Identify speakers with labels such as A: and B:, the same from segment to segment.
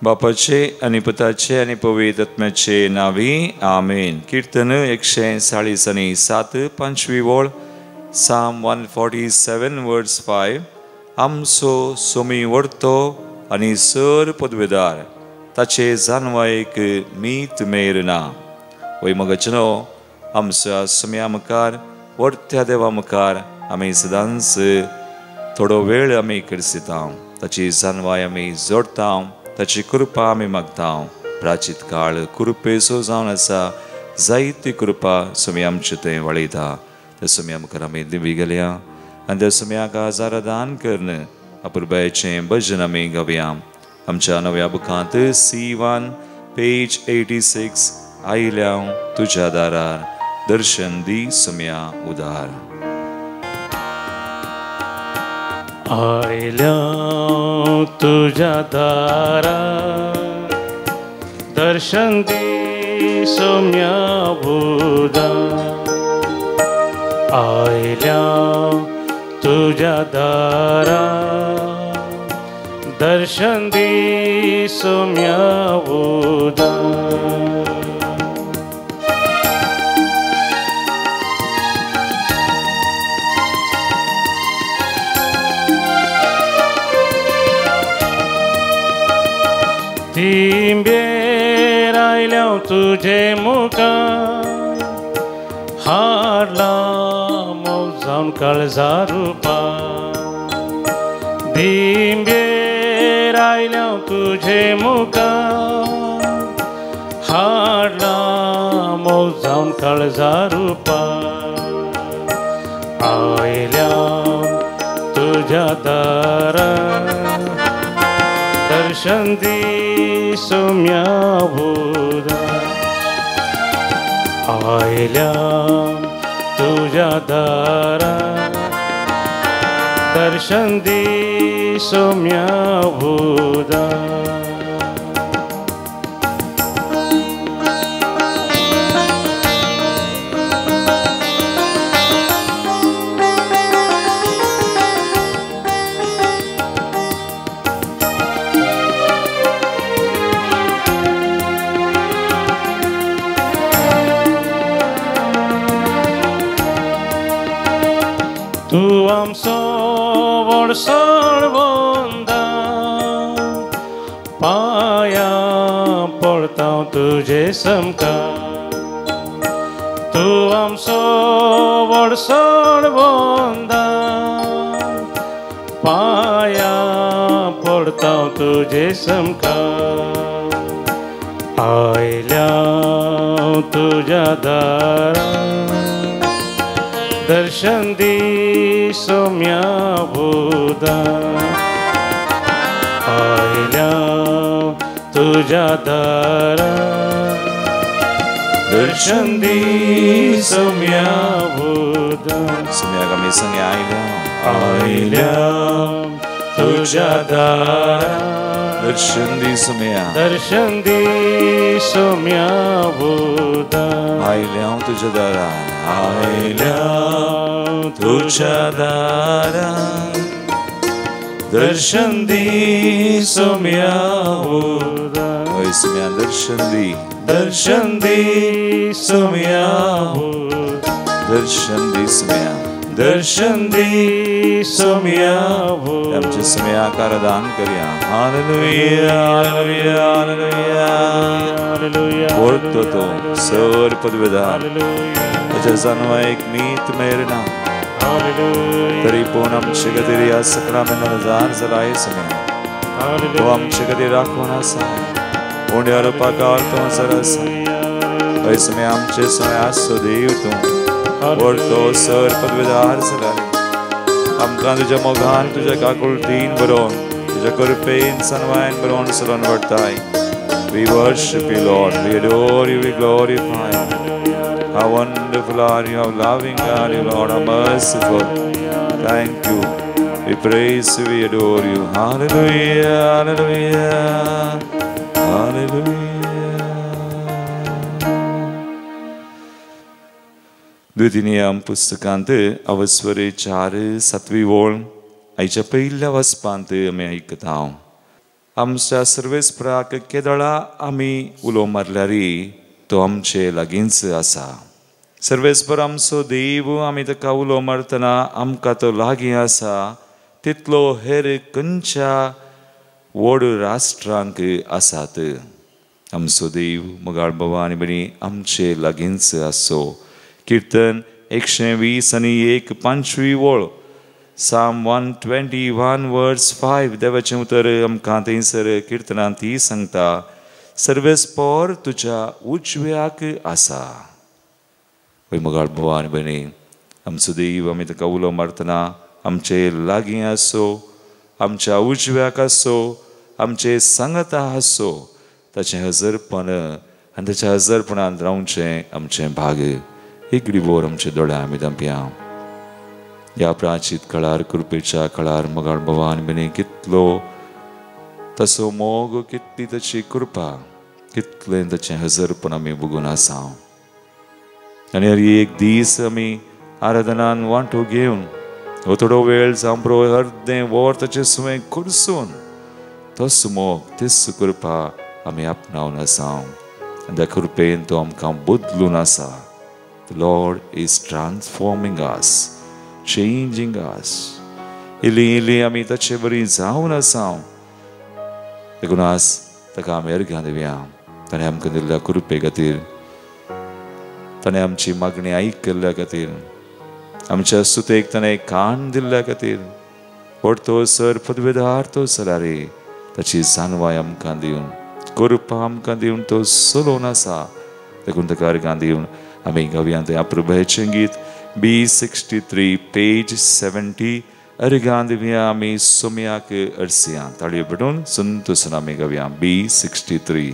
A: बापाचे आनी पुताचे आनी पवित्र आत्म्याचे नांवी आमेन. किर्तन 140 आनी 7 पांचवी वळ, Psalm 147 verse 5. आमचो सोमी व्हरतो आनी सर पदवेदार ताचे जानवायक मीत मेर ना. वय मगचनो आमच्या सोम्या मुखार व्हरत्या देवा मुखार आमी सदांच थोडो वेळ आमी करसिता, ताची जानवाय आमी जोडटा, ताची कृपा आमी मागता. प्राचीत काळ कृपेचो जावन आसा, जायती कृपा सोमी आमचे थंय वळयता. त्या सोम्या मुखार आमी दिवी गेल्या आनी त्या सोम्याक हजारा दान करून अपुरबायेचें भजन आमी गावया. आमच्या नव्या बुकांत C1 page 86 आयल्या तुज्या दारार दर्शन दी सोम्या उदार.
B: आयल्या तुझ्या दारा दर्शन दी सोम्या उदार. आयल्या तुझ्या दारा दर्शन दी सोम्या उदार. तिंबेर आयल्या तुजे मुखार हाडला मोग जावन काळजा रुपा. दिंबेर आयल्या तुजे मुखार हाडला मोग जावन काळजा रुपा. आयल्या तुज्या दारा दर्शन दी सोम्या उदार. आयल्या तुझ्या दारा दर्शन दी सोम्या उदार. तूं आमचो व्हडसण वंदा पांया पडता तुजे समकार. तूं आमचो व्हडसण वंदा पांया पडता तुजे समकार. आयल्या तुज्या दारा दर्शन दी सोम्या उदार. आयल्या तुझ्या दारा दर्शन दी सोम्या उदार.
A: सोम्याक आमी संगे आयल्या
B: आयल्या तुझ्या दारा
A: दर्शन दी सोम्या
B: दर्शन दी सोम्या उदार.
A: आयल्या तुझ्या दारा आयल्या तुझ्या दारा दर्शन दी सोम्या उदार. हय सोम्या दर्शन दी
B: दर्शन दी सोम्या उदार.
A: दर्शन दी सोम्या
B: दर्शन दी सोम्या उदार.
A: आमच्या सोम्याक आराधन करया. Hallelujah hallelujah hallelujah. वरतो तो सर पदवेदार ताच्या जानवायक मीत मेरना तरी पूण आमचे खातीर ह्या सक्रामेंतान जार जाला सोम्या. तो आमचे खातीर राखून आसा, उण्या रुपाकार तो जर आसा. हय सोम्या आमचे सोम्या आसो देव तूं वरतो सर पदवेदार जाला. आमकां तुज्या मोगान तुज्या काकुळटीन बरोवन तुज्या कृपेन सनवायन बरोवन salon व्हरताय. We worship you, Lord. We adore you. We glorify you. How wonderful are you, how loving are you, Lord, how merciful. Thank you. We praise you, we adore you. Hallelujah, hallelujah, hallelujah. द्वितीय पुस्तकांत अवस्वरे 4 7 वळ आयच्या पयल्या वाचपांत आमी आयकता. आमच्या सर्वेस्पराक केदळा आमी उलो मारल्यारी तो आमचे लागींच आसा. सर्वेस्पर आमचो देव आमी ताका उलो मारतना आमकां तो लागीं आसा तितलो हेर खंयच्या व्हड राष्ट्रांक आसात. आमचो देव मोगाळ बाबा आनी भयणी आमचे लागींच आसो. किर्तन 120 आनी 1 पांचवी वळ, Psalm 121 verse 5. देवाचें उतर आमकां थंयसर किर्तनांत ती सांगता, सर्वेस्पर तुज्या उजव्याक आसा. हय मोगाळ भावा आनी भयणी, आमचो देव आमी ताका उलो मारतना आमचे लागीं आसो, आमच्या उजव्याक आसो, आमचे सांगाता आसो. ताचें हजरपण आनी ताच्या हजरपणांत रावचें आमचें भाग. एक बोर आमचे दोळे आमी धांपया. ह्या प्राचीत काळार कृपेच्या काळार मोगाळ भावा आनी भयणी कितलो तसो मोग, कितली ताची कृपा, कितलें ताचें हजरपण आमी बघून आसा. आनी हर एक दीस आमी आराधनान वांटो घेवन हो थोडो वेळ जांबरो अर्दें वर ताचें सुवें कुरसून तस मोग तीच कृपा आमी आपणावन आसा. आनी त्या कृपेन तो आमकां बदलून आसा. The Lord is transforming us, changing us. इल्ली इल्ली आमी ताचे बरी जावन आसा. देखून आज ताका आमी अर्घां दिवया. ताणें आमकां दिल्ल्या कृपे खातीर, ताणें आमची मागणी आयकल्ल्या खातीर, आमच्या सुतेक ताणें कान दिल्ल्या खातीर, व्हडतो सर पदवेदार तो सलारी ताची जानवाय आमकां दिवन, कृपा आमकां दिवन तो चलोवन आसा. देखून ताका अर्घां दिवन आमी गावया तें अप्रुबायेचें गीत B63 page 70. अर्घां दिवया आमी सोम्याक अरसिया. ताळयो पेटून संतोसान आमी गावया B63.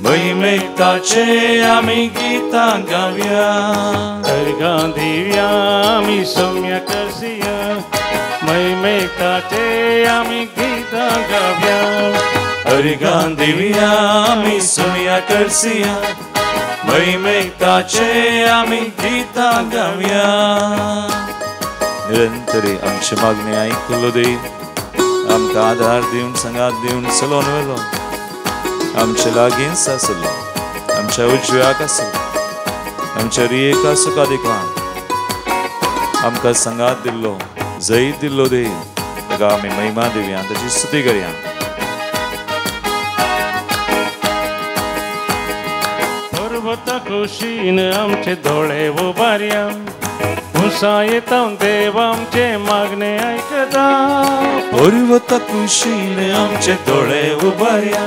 A: महिमेताचे आमी गीतां गावया.
B: अर्घां दिवया आमी सौम्य करसिया, महिमेताचे आमी गीतां गावया.
A: अर्घां दिवया आमी सौम्य करसिया, महिमेताचे आमी गीतां गावया. निरंतरी आमचे मागणे आयकलो देव, आमकां आदार दिवन सांगात दिवन चलोवन व्हेलो. आमचे लागींच आसलो, आमच्या उजव्याक आसलो, आमच्या रियेक सुखा दिकान आमकां सांगात दिल्लो, जैत दिल्लो देव. ताका आमी महिमा दिवया, ताची स्तुती करया.
B: पर्वता कुशीन आमचे दोळे उबारया, उंचायेंत देव आमचे मागणे आयकता.
A: पर्वता कुशीन आमचे दोळे उबारया,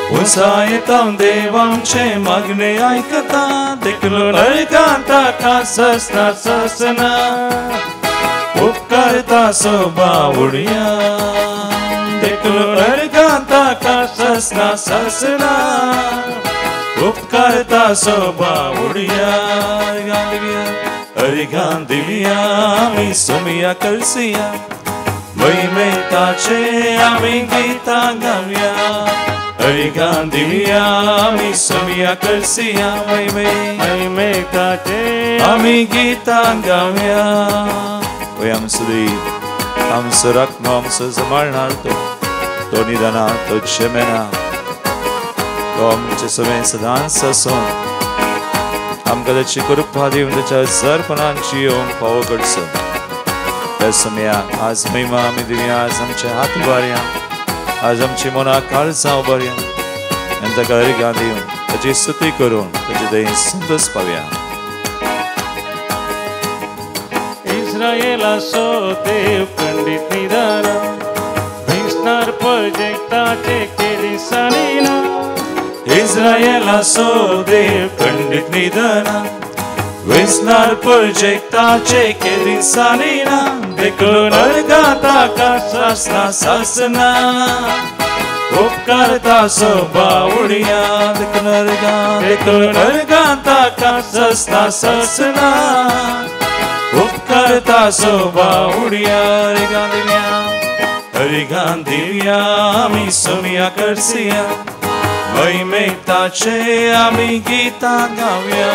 A: उंचायेंत देव आमचे मागणे आयकता. देखून अर्घां ताका ससना ससना, उपकारता सोबावुडया. देखून अर्घां ताका ससना ससना, उपकारता सोबावुडया. अर्घां दिवया आमी सोमया करसिया, महिमेताचे आमी गीतां गावया. अर्घां दिवया आमी सोमया करसिया,
B: महिमेताचे
A: आमी गीतां गावया. वय आमचो देव, आमचो राखणो, आमचो सांबाळणार तो, तो निदाना, तो झेमेना, तो आमचे सगळें सदांच आसून आमकां ताची कृपा दिवन ताच्या हजारपणांची येवंक फावो करचो. त्या समया आज महिमा आमी दिवया. आज आमचे हात उबारया, आज आमची मनां काळजां उबारया आनी ताका अर्घां दिवन ताची स्तुती करून ताचे दयेन संतोष पावया.
B: इस्रायेलाचो देव खंडीत निदाना, दिसणार परजेताचे केदिसांनी ना.
A: इस्रायेलाचो देव खंडीत निदाना, वेसनार प्रोजेक्टाचे केदिसांनी ना देखून अर्गाता सासना सासना उपकारता सोबावडिया देखून अर्गा देखून अर्गाता सासना सासना उपकारता सोबावडिया हरिगां दिव्या हरिगां दिव्या आमी सोमिया करसिया महिमेताचे आमी गीतां गावया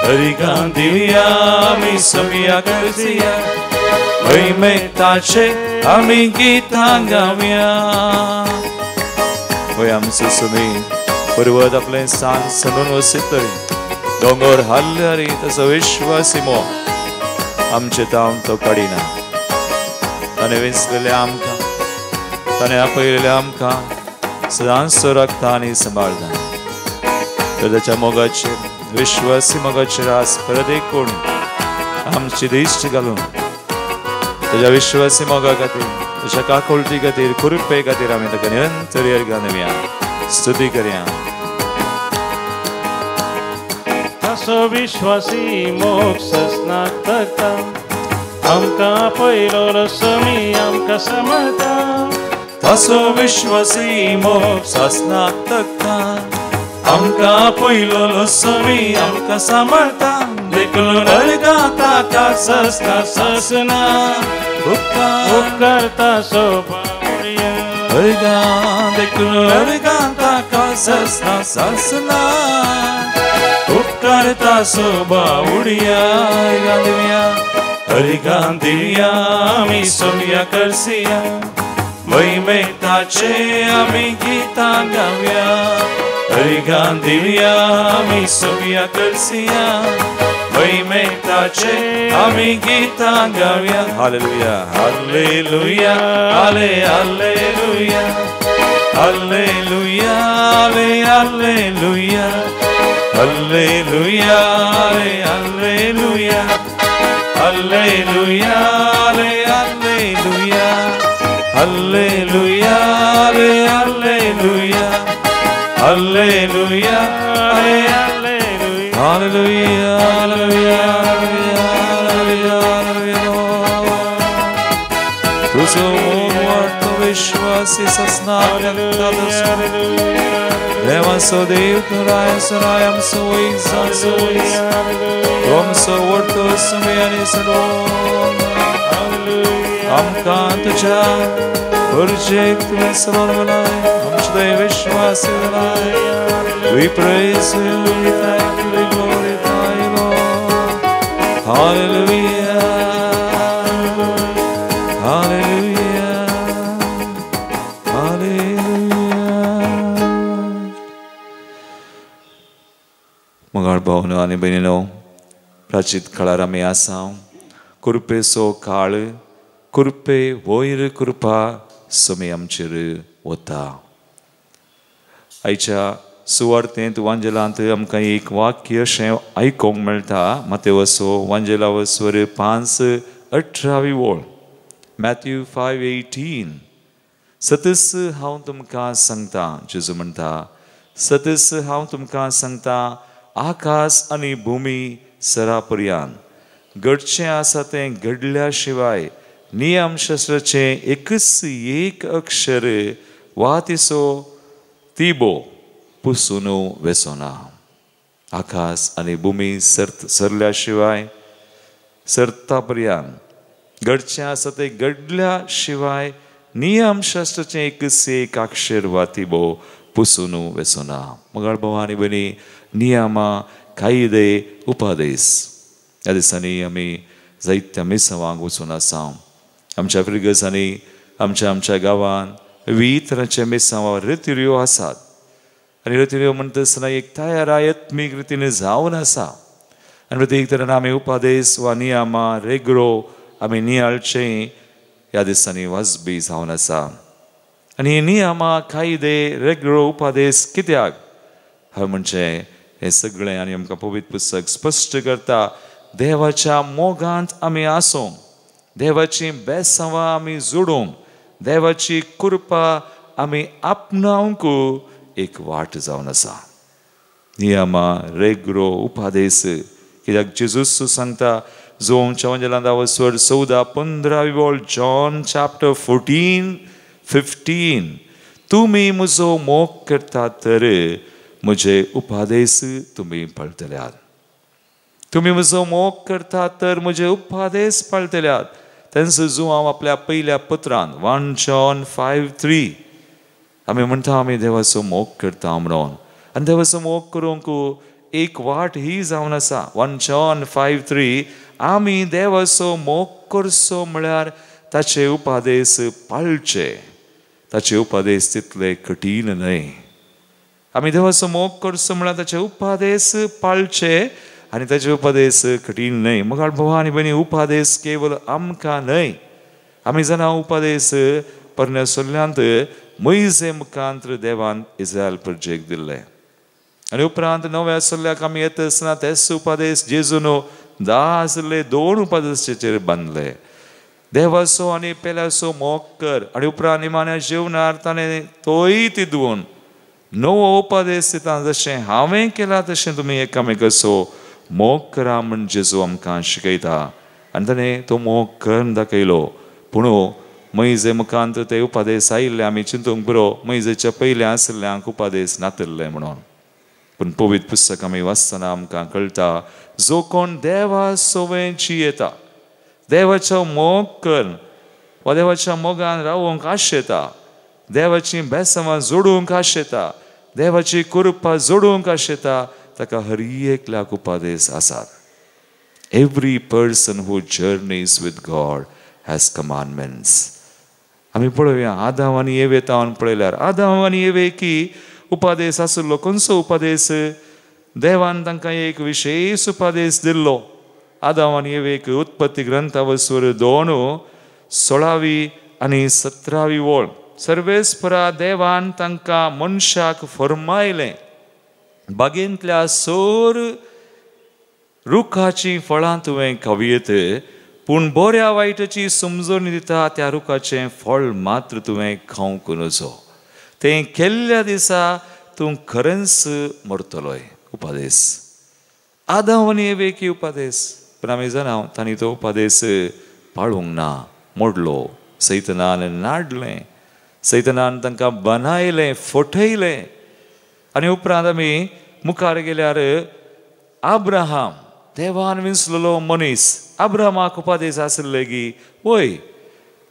A: हरिगां दिव्या आमी सोमिया करसिया महिमेताचे आमी गीतां गावया. होय आमचो सुमी पर्वत आपलें स्थान सणून वसीत तरी दोंगर हाल्ले तसो विश्वासी मोग आमचे तावन तो काडिना. ताणें वेंचलेलें आमकां ताणें आपयलेलें आमकां सदांच तो राखता आनी सांबाळटा. तर ताच्या मोगाचेर विश्वासी मोगाचेर आस परत एक कोण आमची दिश्ट घालून ताच्या विश्वासी मोगा खातीर ताच्या काकुळटी खातीर कृपे खातीर आमी ताका निरंतर अर्घां दिवया स्तुती करया.
B: तासो विश्वासी मोग ससनाक करता आमकां पयलो समी आमकां समता.
A: तासो विश्वासी मोग सासनाक तकता आमकां पयलो समी आमकां सांबाळता देखून अर्गां ताका ससना ससना
B: उपकारता सोबावडिया
A: अर्गां देखून अर्गां ताका ससना ससना उपकारता सोबावडिया हरिगां दिव्या हरिगां दिव्या आमी सोमिया करसिया महिमेताचे आमी गीतां गावया हरिगां दिव्या आमी सोमिया करसिया महिमेताचे आमी गीतां गावया. हालेलुया हालेलुया हाले हालेलुया हालेलुया हाले हालेलुया हालेलुया हाले हालेलुया हालेलुया हाले हालेलुया हालेलुया हाले हालेलुया हालेलुया हाले हालेलुया हालेलुया हालेलुया हालेलुया. तुजो मोग वाडतो विश्वासी ससना देवाचो देव तूं रायाचो राय आमचो वैज आमचो वैज तूं आमचो व्हडतो सुमी आनी सडोन आमकां तुज्या पुरजेक तुवें सरोन वलाय आमचे थंय विश्वासी वलाय. We praise you, we thank you, we glorify you, Lord. Hallelujah, hallelujah, hallelujah. मगाळ भावनो आनी भयणीनो, प्राचीत काळार आमी आसा. कृपेचो काळ, कृपे वयर कृपा समी आमचेर वता. आयच्या सुवार्तेंत वांजेलांत आमकां एक वाक्य अशें आयकूंक मेळटा. मातेवसो वांजेला वसवर 5:18 वळ, मॅथ्यू 5:18. सतस हांव तुमकां सांगता, जेजू म्हणटा, सतस हांव तुमकां सांगता, आकाश आनी भुमी सरा पर्यान घडचें आसा तें घडल्या शिवाय नियमशास्त्राचें एकच एक अक्षर वा तिचो तिबो पुसून वेसोना. आकाश आनी भुमी सरल्या शिवाय सरता पर्यान घडचें आसा तें घडल्या शिवाय नियमशास्त्राचें एकच एक अक्षर वा तिबो पुसून वेसोना. मगाळ भाव आनी भयणी, नियमा, कायदे, उपादेश ह्या दिसांनी आमी जायत्या मिसांवांक वचून आसा. आमच्या फिर्गजांनी, आमच्या आमच्या गांवांत विविध तरांचे मिसांव रितिऱ्यो आसात. आनी रितिऱ्यो म्हणटा आसतना एक तयार आत्मीक रितीन जावन आसा. आनी प्रत्येक तरेन आमी उपादेश वा नियमा रेगरो आमी नियाळचे ह्या दिसांनी वाजबी जावन आसा. आनी हे नियमा, कायदे, रेगरो, उपादेश कित्याक? हय म्हणजे हें सगळें आनी आमकां पवित्र पुस्तक स्पश्ट करता, देवाच्या मोगांत आमी आसूंक, देवाची बेसांवां आमी जोडूंक, देवाची कृपा आमी आपणावंक एक वाट जावन आसा. नियमा, रेगरो, उपादेश कित्याक जेजूस सांगता जोंच्या वंजेलांत वसवर 14-15 वळ, जॉन चॅप्टर 14-15, तुमी म्हजो मोग करतात तर म्हजे उपादेस तुमी पाळटल्यात. तुमी म्हजो मोग करतात तर म्हजे उपादेस पाळटल्यात. तेंचो जुआंव आपल्या पयल्या पत्रान 1 John 5:3 आमी म्हणटा आमी देवाचो मोग करता म्हणून. आनी देवाचो मोग करूंक एक वाट ही जावन आसा. 1 John 5:3 आमी देवाचो मोग करचो म्हळ्यार ताचे उपादेस पाळचे. ताचे उपादेस तितले कठीण न्हय. आमी देवाचो मोग करचो म्हळ्यार ताचे उपादेस पाळचे आनी ताचे उपादेस कठीण न्हय. मगाळ भाव आनी भयणी, उपादेस केवल आमकां न्हय. आमी जाणा उपादेस परण्या सोल्ल्यांत मोयजे मुखांत देवान इस्रायल प्रजेक दिल्ले. आनी उपरांत नव्या सल्ल्याक आमी येता आसतना तेच उपादेस जेजून 10 आसले 2 उपादेसाचेर बांदले. देवाचो आनी पेल्याचो मोग कर. आनी उपरांत निमाण्या जेवणार ताणें तोय तिदून नवो उपादेस दिता, जशें हांवें केला तशें तुमी एकामेकाचो मोग करा म्हण जेजू आमकां शिकयता. आनी ताणें तो मोग करून दाखयलो. पूण मोयजे मुखांत ते उपादेस आयिल्ले आमी चिंतूंक बरो मोयजेच्या पयलें आशिल्ल्यांक उपादेस नातिल्ले म्हणून. पूण पवित्र पुस्तक आमी वाचतना आमकां कळटा जो कोण देवा सोवें जियेता, देवाचो मोग कर वा देवाच्या मोगान रावोंक आशेता, देवाची बेसमां जोडूंक आशेता, देवाची कृपा जोडूंक आशेता, ताका हर एकल्याक उपादेस आसात. Every person who journeys with God has commandments. आमी पळोवया आदाम आनी एवे तावन पळयल्यार आदाम आनी एवे की उपादेस आशिल्लो. खंयचो उपादेस? देवान तांकां एक विशेश उपादेस दिल्लो. आदाम आनी एवेक उत्पत्ती ग्रंथावसर 2:16 आनी 17 वळ, सर्वेस्परा देवान तांकां मनशाक फरमायलें, बागेंतल्या सोर रुखाचीं फळां तुवें खावयेत, पूण बऱ्या वायटाची समजणी दिता त्या रुखाचें फळ मात्र तुवें खावंक नजो. तें केल्ल्या दिसा तूं खरेंच मरतलोय. उपादेस आदाम आनी एवेक उपादेस. पूण आमी जाणा तांणी तो उपादेस पाळूंक ना, मोडलो. सैतनान नाडलें, सैतनान तांकां बनायलें, फटयलें. आनी उपरांत आमी मुखार गेल्यार अब्राहम देवान विंचलेलो मनीस, अब्राहमाक उपादेस आशिल्ले की वय.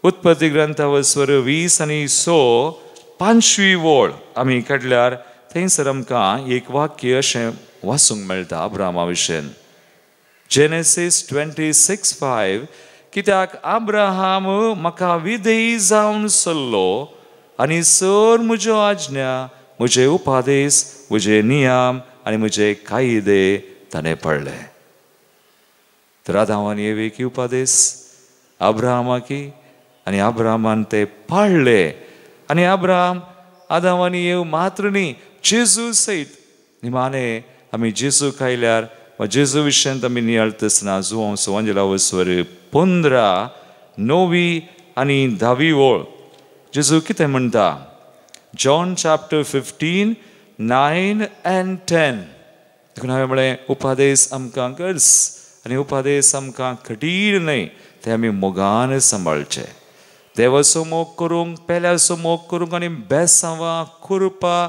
A: उत्पत्ती ग्रंथावसर 20:6 5वी वळ आमी काडल्यार थंयसर आमकां एक वाक्य अशें वाचूंक मेळटा अब्राहमा विशयन. जेनेसीस 26:5, कित्याक अब्राहम म्हाका विधेयी जावन चल्लो आनी सर म्हज्यो आज्ञा, म्हजे उपादेस, म्हजे नियम आनी म्हजे कायदे ताणें पडले. तर आदाम आनी एवेक उपादेस अब्राहमाकी आनी अब्राहमान ते पाळ्ळे. आनी अब्राहम आदाम आनी एव मात्र न्ही, जेजू सयत निमाणे आमी जेजू खायल्यार वा जेजू विशयांत आमी नियाळता आसतना जुआंव सुवांजेलावसर 15 9वी आनी 10वी वळ जेजू कितें म्हणटा? John chapter 15 9 and 10. देखून हांवें म्हळें उपादेस आमकां गरज आनी उपादेस आमकां कठीण न्हय, ते आमी मोगान सांबाळचे. देवाचो मोग करूंक, पेल्याचो मोग करूंक आनी बेसांवां कृपा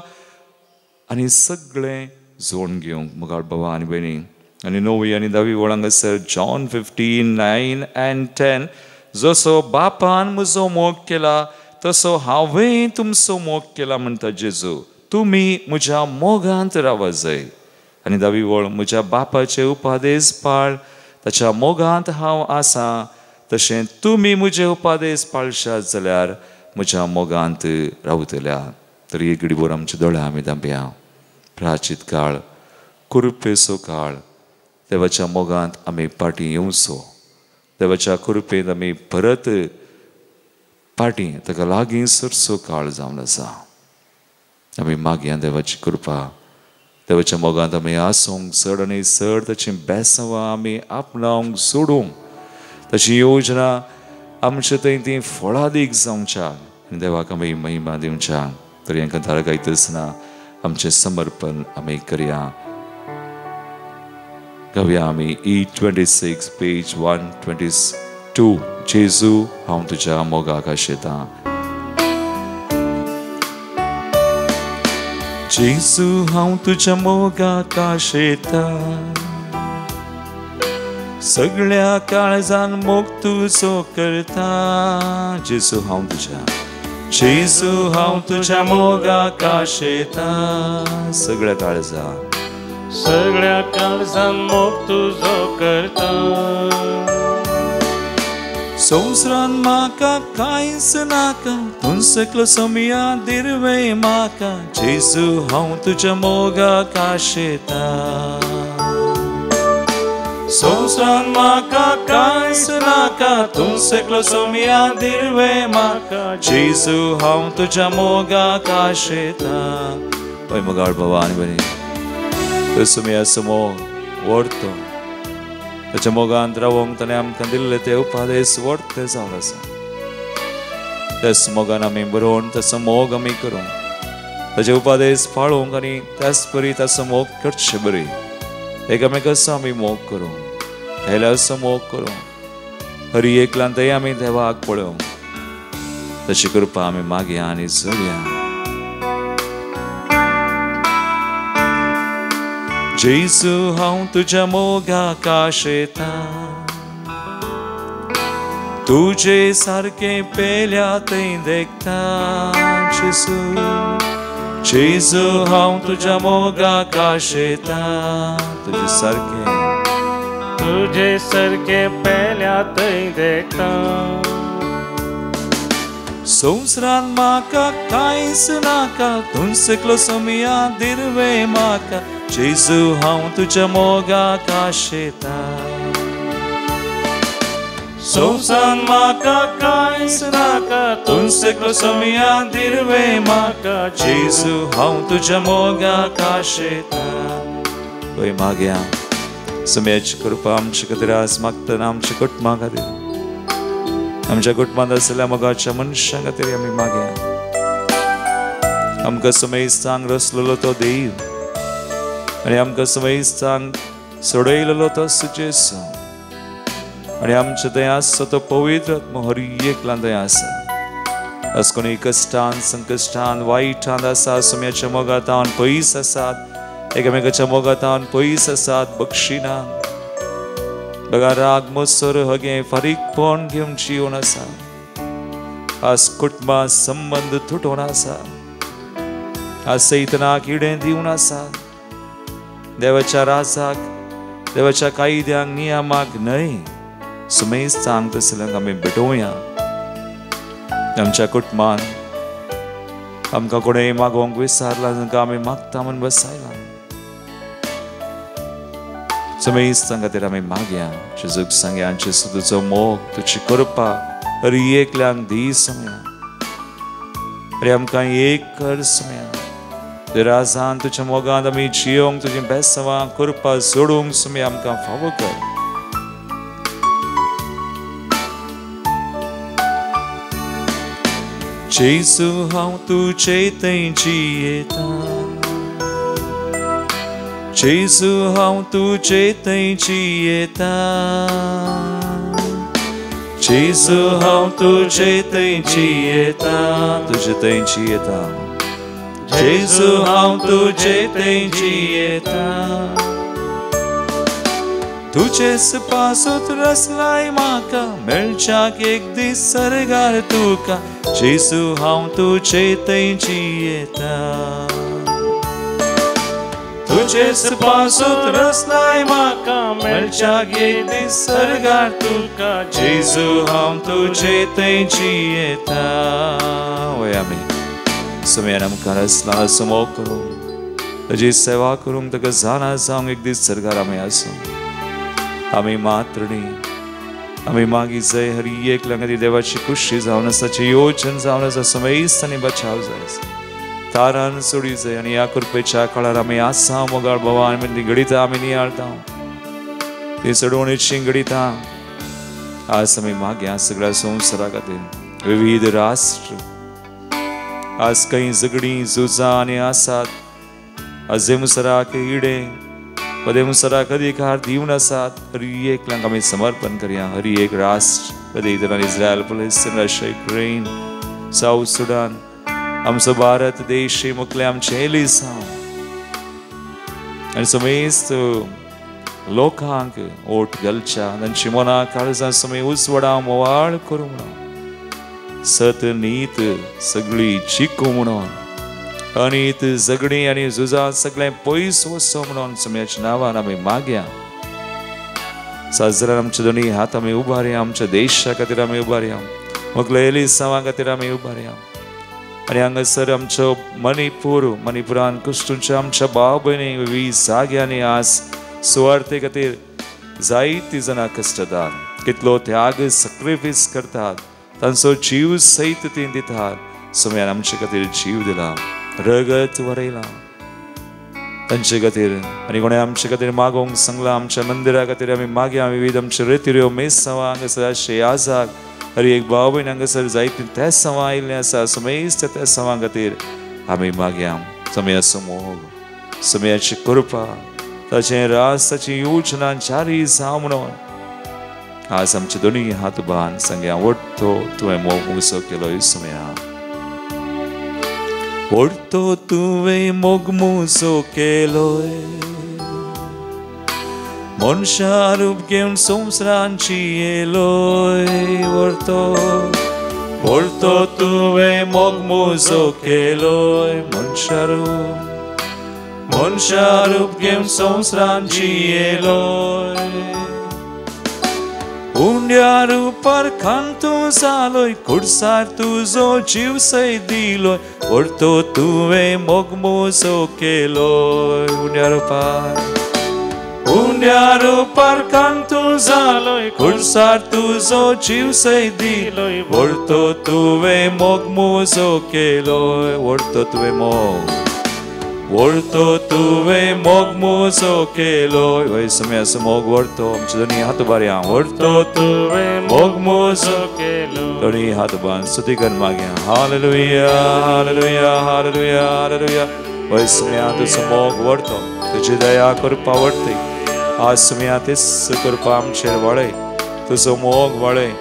A: आनी सगळें जोड घेवंक. मुखार बाबा आनी भयणी, आनी 9वी आनी 10वी वळ हांगासर जॉन 15 9 and 10, जसो बापान म्हजो मोग केला तसो हांवें तुमचो मोग केला म्हणटा जेजू, तुमी म्हज्या मोगांत रावा जाय. आनी 10वी वळ, म्हज्या बापाचे उपादेस पाळ, ताच्या मोगांत हांव आसा, तशें तुमी म्हजे उपादेस पाळशात जाल्यार म्हज्या मोगांत रावतल्या. तर एक घडीभर आमचे दोळे आमी धांपया. प्राचीत काळ, कृपेचो काळ, देवाच्या मोगांत आमी फाटीं येवचो. देवाच्या कृपेंत आमी परत फाटीं ताका लागीं सरचो काळ जावन आसा. आमी मागया देवाची कृपा, देवाच्या मोगांत आमी आसूंक चड आनी चड ताची बेसांवां आमी आपणावंक सोडूंक, ताची योजना आमचे थंय ती फळादीक जावच्या आनी देवाक आमी महिमा दिवच्या. तर हें धार गायता आसतना आमचें समर्पण आमी करया. गावया आमी E26 page 122 जेजू हांव तुज्या मोगाक आशेतां. जेजू हांव तुज्या मोगाक आशेतां, सगळ्या काळजान मोग तुजो करता. जेजू हांव तुज्या, जेजू हांव तुज्या मोगाक आशेतां, सगळ्या काळजान,
B: सगळ्या काळजान मोग तुजो करता.
A: संवसारान म्हाका कांयच नाका, तूं सकलो सोमया दिर्वे म्हाका. जेजू हांव तुज्या मोगाक आशेतां, संवसारान म्हाका कांयच नाका, तूं सकलो सोमया दिर्वे म्हाका. जेजू हांव तुज्या मोगाक आशेतां. पळय मोगाळ बाबा आनी बरी तो सोमयाचो मोग व्हरतो, ताच्या मोगांत रावोंक ताणें आमकां दिल्ले ते उपदेश व्हरते जावन आसा. त्याच मोगान आमी बरोवन ताचो मोग आमी करूंक, ताचे उपदेश पाळूंक आनी त्याच परी ताचो मोग करचे बरी एकामेकाचो आमी मोग करूंक, हेल्याचो मोग करूंक, हरी एकल्यान थंय आमी देवाक पळोवंक, ताची कृपा आमी मागया आनी जोडया. जेजू हांव तुज्या मोगाक आशेतां, तुजे सारकें पेल्या थंय देखता. जेजू, जेजू हांव तुज्या मोगाक आशेतां, तुजे सारकें,
B: तुजे सारकें पेल्या थंय देखता.
A: संवसारान म्हाका कांयच नाका, तूं सकलो सोमया दिर्वे म्हाका. जेजू हांव तुज्या मोगाक आशेतां, संवसारान म्हाका कांयच नाका, तूं सकलो सोमया दिर्वे म्हाका. जेजू हांव तुज्या मोगाक आशेतां. पळय मागया सोम्याची कृपा आमचे खातीर आज मागतना आमच्या कुटुंबा खातीर, आमच्या कुटुंबांत आशिल्ल्या मोगाच्या मनशां खातीर आमी मागया. आमकां समेस्तांक रचलेलो तो देव आनी आमकां समेस्तांक सोडयलेलो तो जेजू आनी आमचे थंय आसचो तो पवित्र आत्मो हर एकल्यान थंय आसा. आज कोणी कश्टान, संकश्टान, वायटान आसा, सोम्याच्या मोगातावन पयस आसात, एकामेकाच्या मोगातावन पयस आसात, बक्षिना बघा राग मत्सर हगे फारीकपण घेवन जिवन आसा. आज कुटुंबा संबंद तुटोवन आसा, आज सैतनाक इडें दिवन आसा. देवाच्या राजाक, देवाच्या कायद्यांक, नियमाक न्हय सुमेस्तांक तसल्यांक आमी भेटोवया. आमच्या कुटुंबान आमकां कोणें मागोवंक विसारला तांकां आमी मागता म्हूण बसायला. समेस्तां खातीर आमी मागया. जेजूक सांगया, जेजू तुजो मोग, तुजी कृपा हर एकल्यांक दी सोमया. अरे आमकां एक कर सोमया. राजान तुज्या मोगांत आमी जियोंक, तुजी बेसवां कृपा जोडूंक सोमया आमकां फावो कर. जेजू हांव तुजे थंय जियेतां, जेजू हांव तुजे थंय जियेतां, जेजू हांव तुजे थंय जियेतां, तुजे थंय जियेतां. जेजू हांव तुजे थंय जियेतां. तुजेच पासूत रसलाय म्हाका, मेळच्याक एक दीस सर्गार तुका. जेजू हांव तुजे थंय जियेतां, तुजेच पासूत रसलाय म्हाका, मेळच्याक एक दीस सर्गार तुका. जेजू हांव तुजे थंय जियेतां. वय आमी सोमयान आमकां रसला मोग करूंक, ताजी सेवा करूंक, ताका जाणा जावंक एक दीस सर्गार आमी आसूं. आमी मात्र न्ही, आमी मागीर जंय हर एकल्या खातीर देवाची खुशी जावन आसा, ताचें योजन जावन आसा, समेस्त आनी बचाव जाय आसा, तारान सोडी जाय. आनी ह्या कृपेच्या काळार आमी आसा मोगाळ बाबा आनी ती घडिता आमी नियाळता, ती चडवणीची घडिता आज आमी मागया सगळ्या संवसारा खातीर, विविध राष्ट्र आज काही झगडीं झुजां आनी आसात, आज जेमुसराक इडे, पदेमुसराक अधिकार दिवन आसात. हर एकल्यांक आमी समर्पण करया. हर एक राष्ट्र पदे Israel, Palestine, Russia, Ukraine, South Sudan, आमचो भारत देश मुखले आमचे एलिसांव आनी समेस्त लोकांक ओट घालच्या तांची मनां काळजां समे उजवाडा मोवाळ करूं म्हणून, सत नीत सगळी जिखूं म्हणून, अनीत झगडीं आनी झुजां सगळें पयस वचो म्हणून समयाच्या नांवान आमी मागया. साजरान आमचे दोनी हात आमी उबारया. आमच्या देशा खातीर आमी उबारया. मुखले एलिसांवा खातीर आमी उबारया. आनी हांगासर आमचो मणिपूर, मणिपुरान कुश्टूंच्या आमच्या भाव भयणी विविध जाग्यांनी आज सुवार्ते खातीर जायतीं जाणां कश्टदार कितलो त्याग सक्रिफायस करतात, तांचो जीव सयत ती दितात. समयान आमचे खातीर जीव दिला, रगत वरयलां तांचे खातीर. आनी कोणें आमचे खातीर मागोवंक सांगलां, आमच्या मंदिरा खातीर आमी मागया. विविध आमचे रेतिऱ्यो मेसांवां हांगासर आशे आजाक हर एक भाव भयण हांगासर जायतीं तेसांवां आयिल्लीं आसा. समेस्त तेसांवां खातीर आमी मागया. समयाचो मोग, समयाची कृपा, ताचें रास, ताची योजना जारी जावं म्हणून आज आमचे दोनूय हात उबान सांगया. वडतो तुवें मोग मुसो केलो समया, वडतो तुवें मोग मुसो केलोय, मनशा रूप घेवन संवसारांची येलोय. वडतो वडतो तुवें मोग मुसो केलोय, मनशा रूप मनशा रूप घेवन संवसारांची येलोय. उंड्या रुपार खान तूं जालोय, कुडसार तुजो जीव सय दिलोय, वडतो तुवें मोग मुसो केलोय. उंड्या रुपार, उंड्या रुपार खान तूं जालोय, कुडसार तुजो जीव सय दिलोय, वडतो तुवें मोग मुसो केलोय. वडतो तुवें मोग, वडतो तुवें मोग मुसो केलोय. वय समयाचो मोग वडतो. आमचे दोनी हात उबारया. वडतो तुवें मोग मुसो केलो. दोनी हात उबार स्तुती कर मागया. Hallelujah, hallelujah, hallelujah, hallelujah. वय समया तुजो मोग वडतो, तुजी दया कृपा वडती. आज समया तेच कृपा आमचेर वळय, तुजो मोग वळय.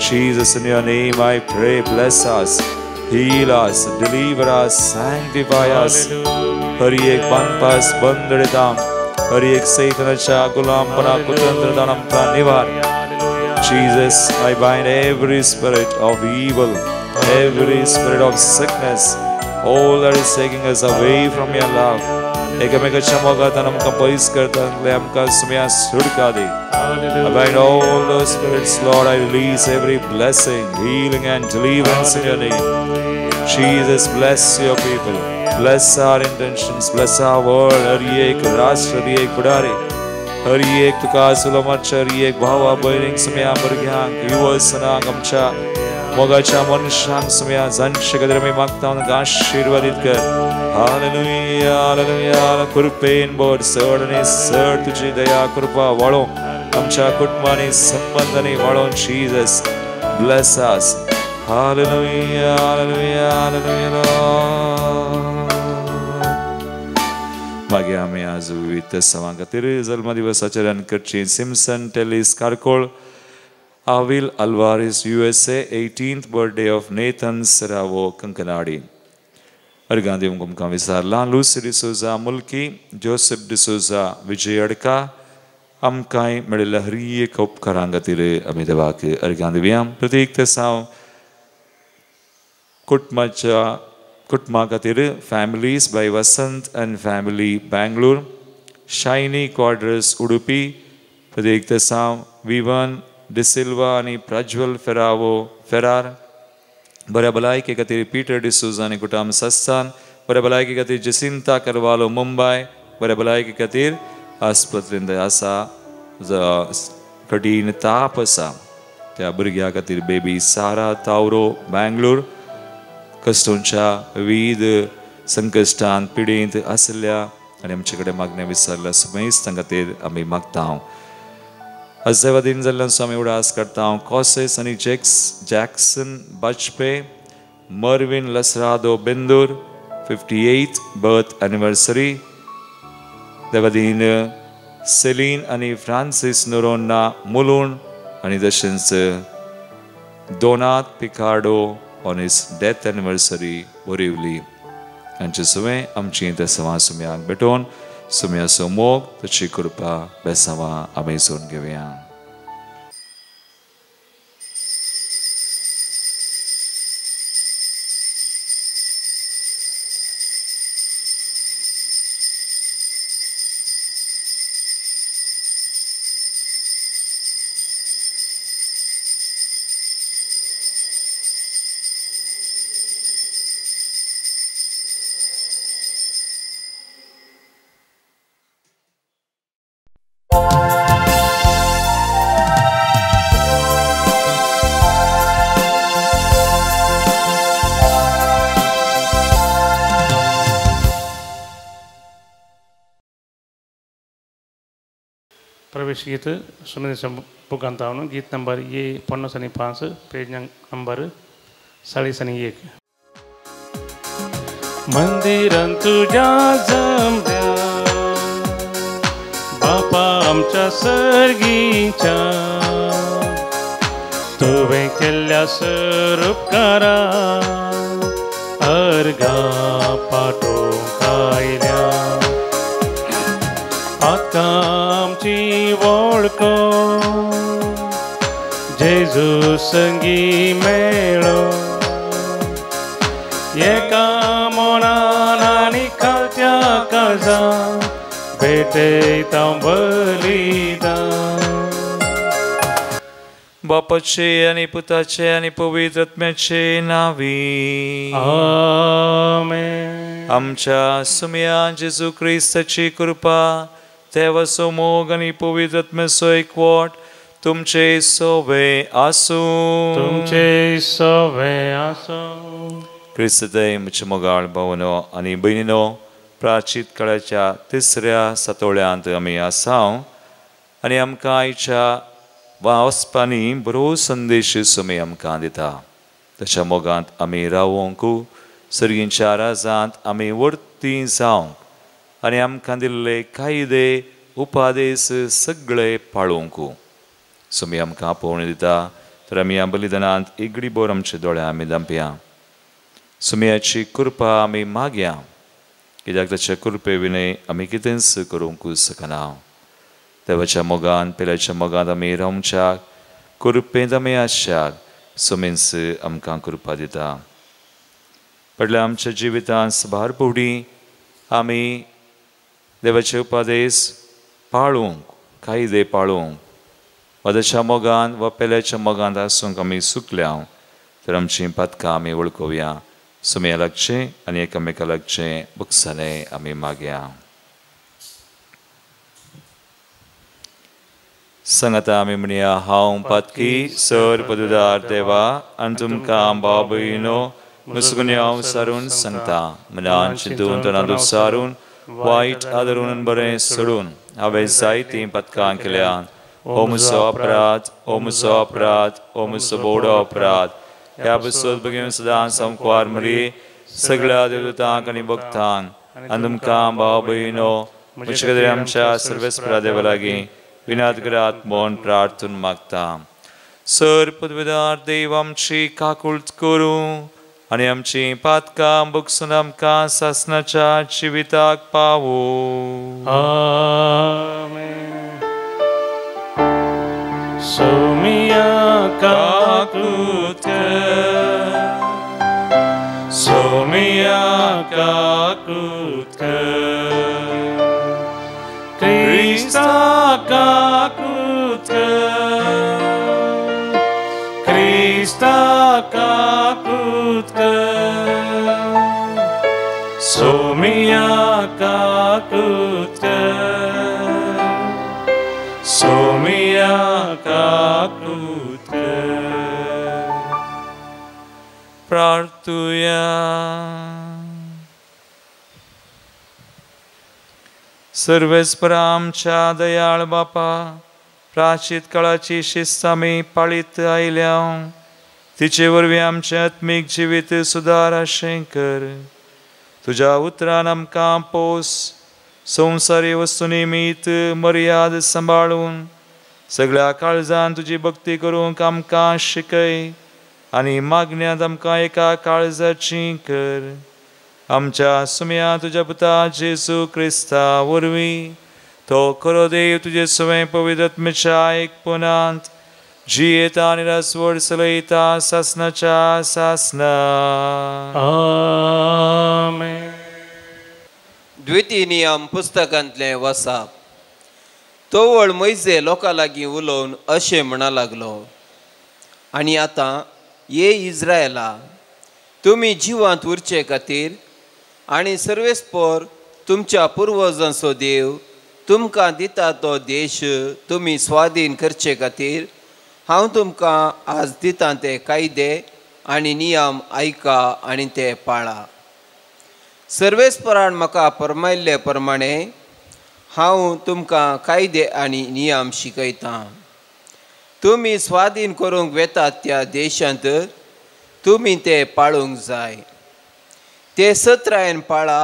A: Jesus, in your name I pray, bless us, heal us, deliver us, sanctify us. हर एक बांदपास बंद उडयता, हर एक सैतानाच्या गुलामपणा कुतंत्रदान आमकां निवार. Jesus, I bind every spirit of evil, every spirit of sickness, all that is taking us away from your love. एकामेकाच्या मोगांत आमकां पयस करता, आमकां सुम्या सुटका दी. I bind all those spirits, Lord. I release every blessing, healing and deliverance in your name. Jesus, bless your people. Bless our intentions, bless our world. हर एक राष्ट्र, हर एक फुडारी, हर एक तुका सुलमाच्या हर एक भावा भयणींक सुम्या भुरग्यांक, युवसनांक, आमच्या मोगाच्या मनशांक सुम्या जांचे खातीर आमी मागता तांकां आशिर्वादीत कर. Hallelujah, hallelujah. कृपेन भर, चड आनी चड तुजी दया कृपा वाळों आमच्या कुटुंबांनी, संबंधांनी वाळों. Jesus, bless us. Hallelujah, hallelujah, hallelujah. मागीर आमी आज विविध सवां खातीर जल्मदिवस आचरण करची. Simpson Tellis Karkal, Avil Alvares USA, 18th birthday of Nathan Serrao Kankanady. अर्गां दिवंक आमकां विचारलां. लुसी डिसोजा मुल्की, जोसेफ डिसोजा विजय अडका, आमकांय मेळिल्ल्या हर एक उपकारां खातीर आमी देवाक अर्गां दिवया. प्रतीक तेसांव कुटुंबाच्या कुटुंबा खातीर families by Vasant and family Bangalore, Shiny Quadras Udupi, Prateek Tesav Vivan D'Silva आनी प्रज्वल फेरावो फेरार, बऱ्या भलायके खातीर पीटर डिसोजा आनी कुटाम सस्तान, बऱ्या भलायके खातीर जसिंता करवालो मुंबय, बऱ्या भलायके खातीर आस्पत्रेंत आसा कठीण ताप आसा त्या भुरग्या खातीर बेबी सारा तावरो बँगलोर, कश्टोंच्या विविध संकश्टान पिडेंत आशिल्ल्या आनी आमचे कडेन मागणें विसरल्या समेस्त खातीर आमी मागता. आज देवा दिन जाल्ल्यान आमी उडास काडटा. कॉसेस आनी Jackson Bajpe, Mervin Lasrado Bendur, 58th birth anniversary. Devadin Celine आनी फ्रांसीस नोरोन्ना मुलूण आनी तशेंच Donat Picardo on his death anniversary Borivali हांचे सुवें आमची बेसांवां सुम्याक भेटोवन सुम्याचो मोग ताची कृपा बेसांवां आमी सोडून घेवया.
B: प्रवेश गीत सुमन बुकांत गीत नंबर ये 55 पेज नंबर 41. मंदिरान तुझ्या जमल्या बापा आमच्या सर्गीच्या तुवें केल्ल्या सर उपकारा अर्घा पाठोवंक आयल्या. आतां आमची वळख जेजू संगी मेळो एका मनान आनी खालत्या काळजान भेटयता बलिदान.
A: बापाचे आनी पुताचे आनी पवित्र आत्म्याचे नांवी
B: आमेन.
A: आमच्या सुम्या जेजू क्रिस्ताची कृपा, देवाचो मोग आनी पवित्र आत्म्याचो एकवट तुमचे सोवे आसूं.
B: तुमचे सोवे आसूं.
A: क्रिस्तय म्हजे मोगाळ भावनो आनी भयणीनो, प्राचीत काळाच्या तिसऱ्या सातोळ्यांत आमी आसा आनी आमकां आयच्या वाचपांनी बरो संदेश सुमी आमकां दिता. ताच्या मोगांत आमी रावोंक, सर्गींच्या राजांत आमी वर्ती जावंक आनी आमकां दिल्ले कायदे उपादेश सगळे पाळोवंक सुमी आमकां आपोवणी दिता. तर आमी ह्या बलिदानांत एगडी बोर आमचे दोळे आमी दांपया. सुमयाची कृपा आमी मागया, कित्याक ताच्या कृपे विनय आमी कितेंच करूंक शकना. देवाच्या मोगान, पेल्याच्या मोगान आमी रावच्याक, कृपेंत आमी आसच्याक सुमेंच आमकां कृपा दिता. पडल्या आमच्या जिवितांत भार पवडी आमी देवाचे उपादेश पाळूंक, कायदे पाळूंक वा ताच्या मोगान वा पेल्याच्या मोगांत आसूंक आमी चुकल्या तर आमचीं पातकां आमी वळखुया. सुमया लागचें आनी एकामेका लागचें बगसाणें आमी मागया. सांगाता आमी म्हणया, हांव पातकी सर पदुदार देवा आनी तुमकां भाव भयणीनो मुसगुन्यांव सारून सांगता, मनान चिंतून तणांत सारून वायट आदरून बरें सोडून हांवें जायतीं पातकां केल्यात. हो म्हजो अपराध, हो म्हजो अपराध, हो म्हजो बोडो अपराध. ह्या बसत भगीन सदां संकवार मरी सगळ्या देवदूतांक आनी भक्तांक आनी तुमकां भाव भयणीनो म्हजे खातीर आमच्या सर्वेस्परा देवा लागीं विनाद करात म्हूण प्रार्थून मागता. सर पदवीदार देव आमची काकूळट करूं आनी आमची पातकां बगसून आमकां सासणाच्या जिविताक पावूं.
B: आमेन. सोमिया काकूट कर, सोमिया काकूट कर, क्रिस्ता काकूट कर, क्रिस्ता काकूट कर, सोमिया काकूट कर, सोमिया काकूट कर.
A: प्रार्थुया. सर्वेस्परा आमच्या दयाळ बापा, प्राचीत काळाची शिस्त आमी पाळीत आयल्या, तिचे वरवीं आमचें आत्मीक जिवीत सुदार अशें कर. तुज्या उतरान आमकां पोस, संवसारी वस्तू निमीत मर्याद सांबाळून सगळ्या काळजान तुजी भक्ती करूंक आमकां शिकय आनी मागण्यांत आमकां एका काळजाची कर. आमच्या सुम्या तुज्या पुता जेजू क्रिस्ता वरवीं तो खरो देव तुजे सवें पवित्र आत्म्याच्या एकपणांत जियेता आनी रासवड चलयता सासनाच्या सासना.
B: आमेन.
C: द्वितीय नियम पुस्तकांतलें वसाप. तोवळ मोयजे लोकां लागीं उलोवन अशें म्हणा लागलो, आनी आतां ये इज्रायला, तुमी जिवांत उरचे खातीर आनी सर्वेस्पर तुमच्या पुर्वजांचो देव तुमकां दिता तो देश तुमी स्वाधीन करचे खातीर हांव तुमकां आज दिता ते कायदे आनी नियम आयका आनी ते पाळा. सर्वेस्परान म्हाका फर्मायल्ले प्रमाणे हांव तुमकां कायदे आनी नियम शिकयतां. तुमी स्वाधीन करूंक वेतात त्या देशांत तुमी ते पाळूंक जाय. ते सत्रायन पाळा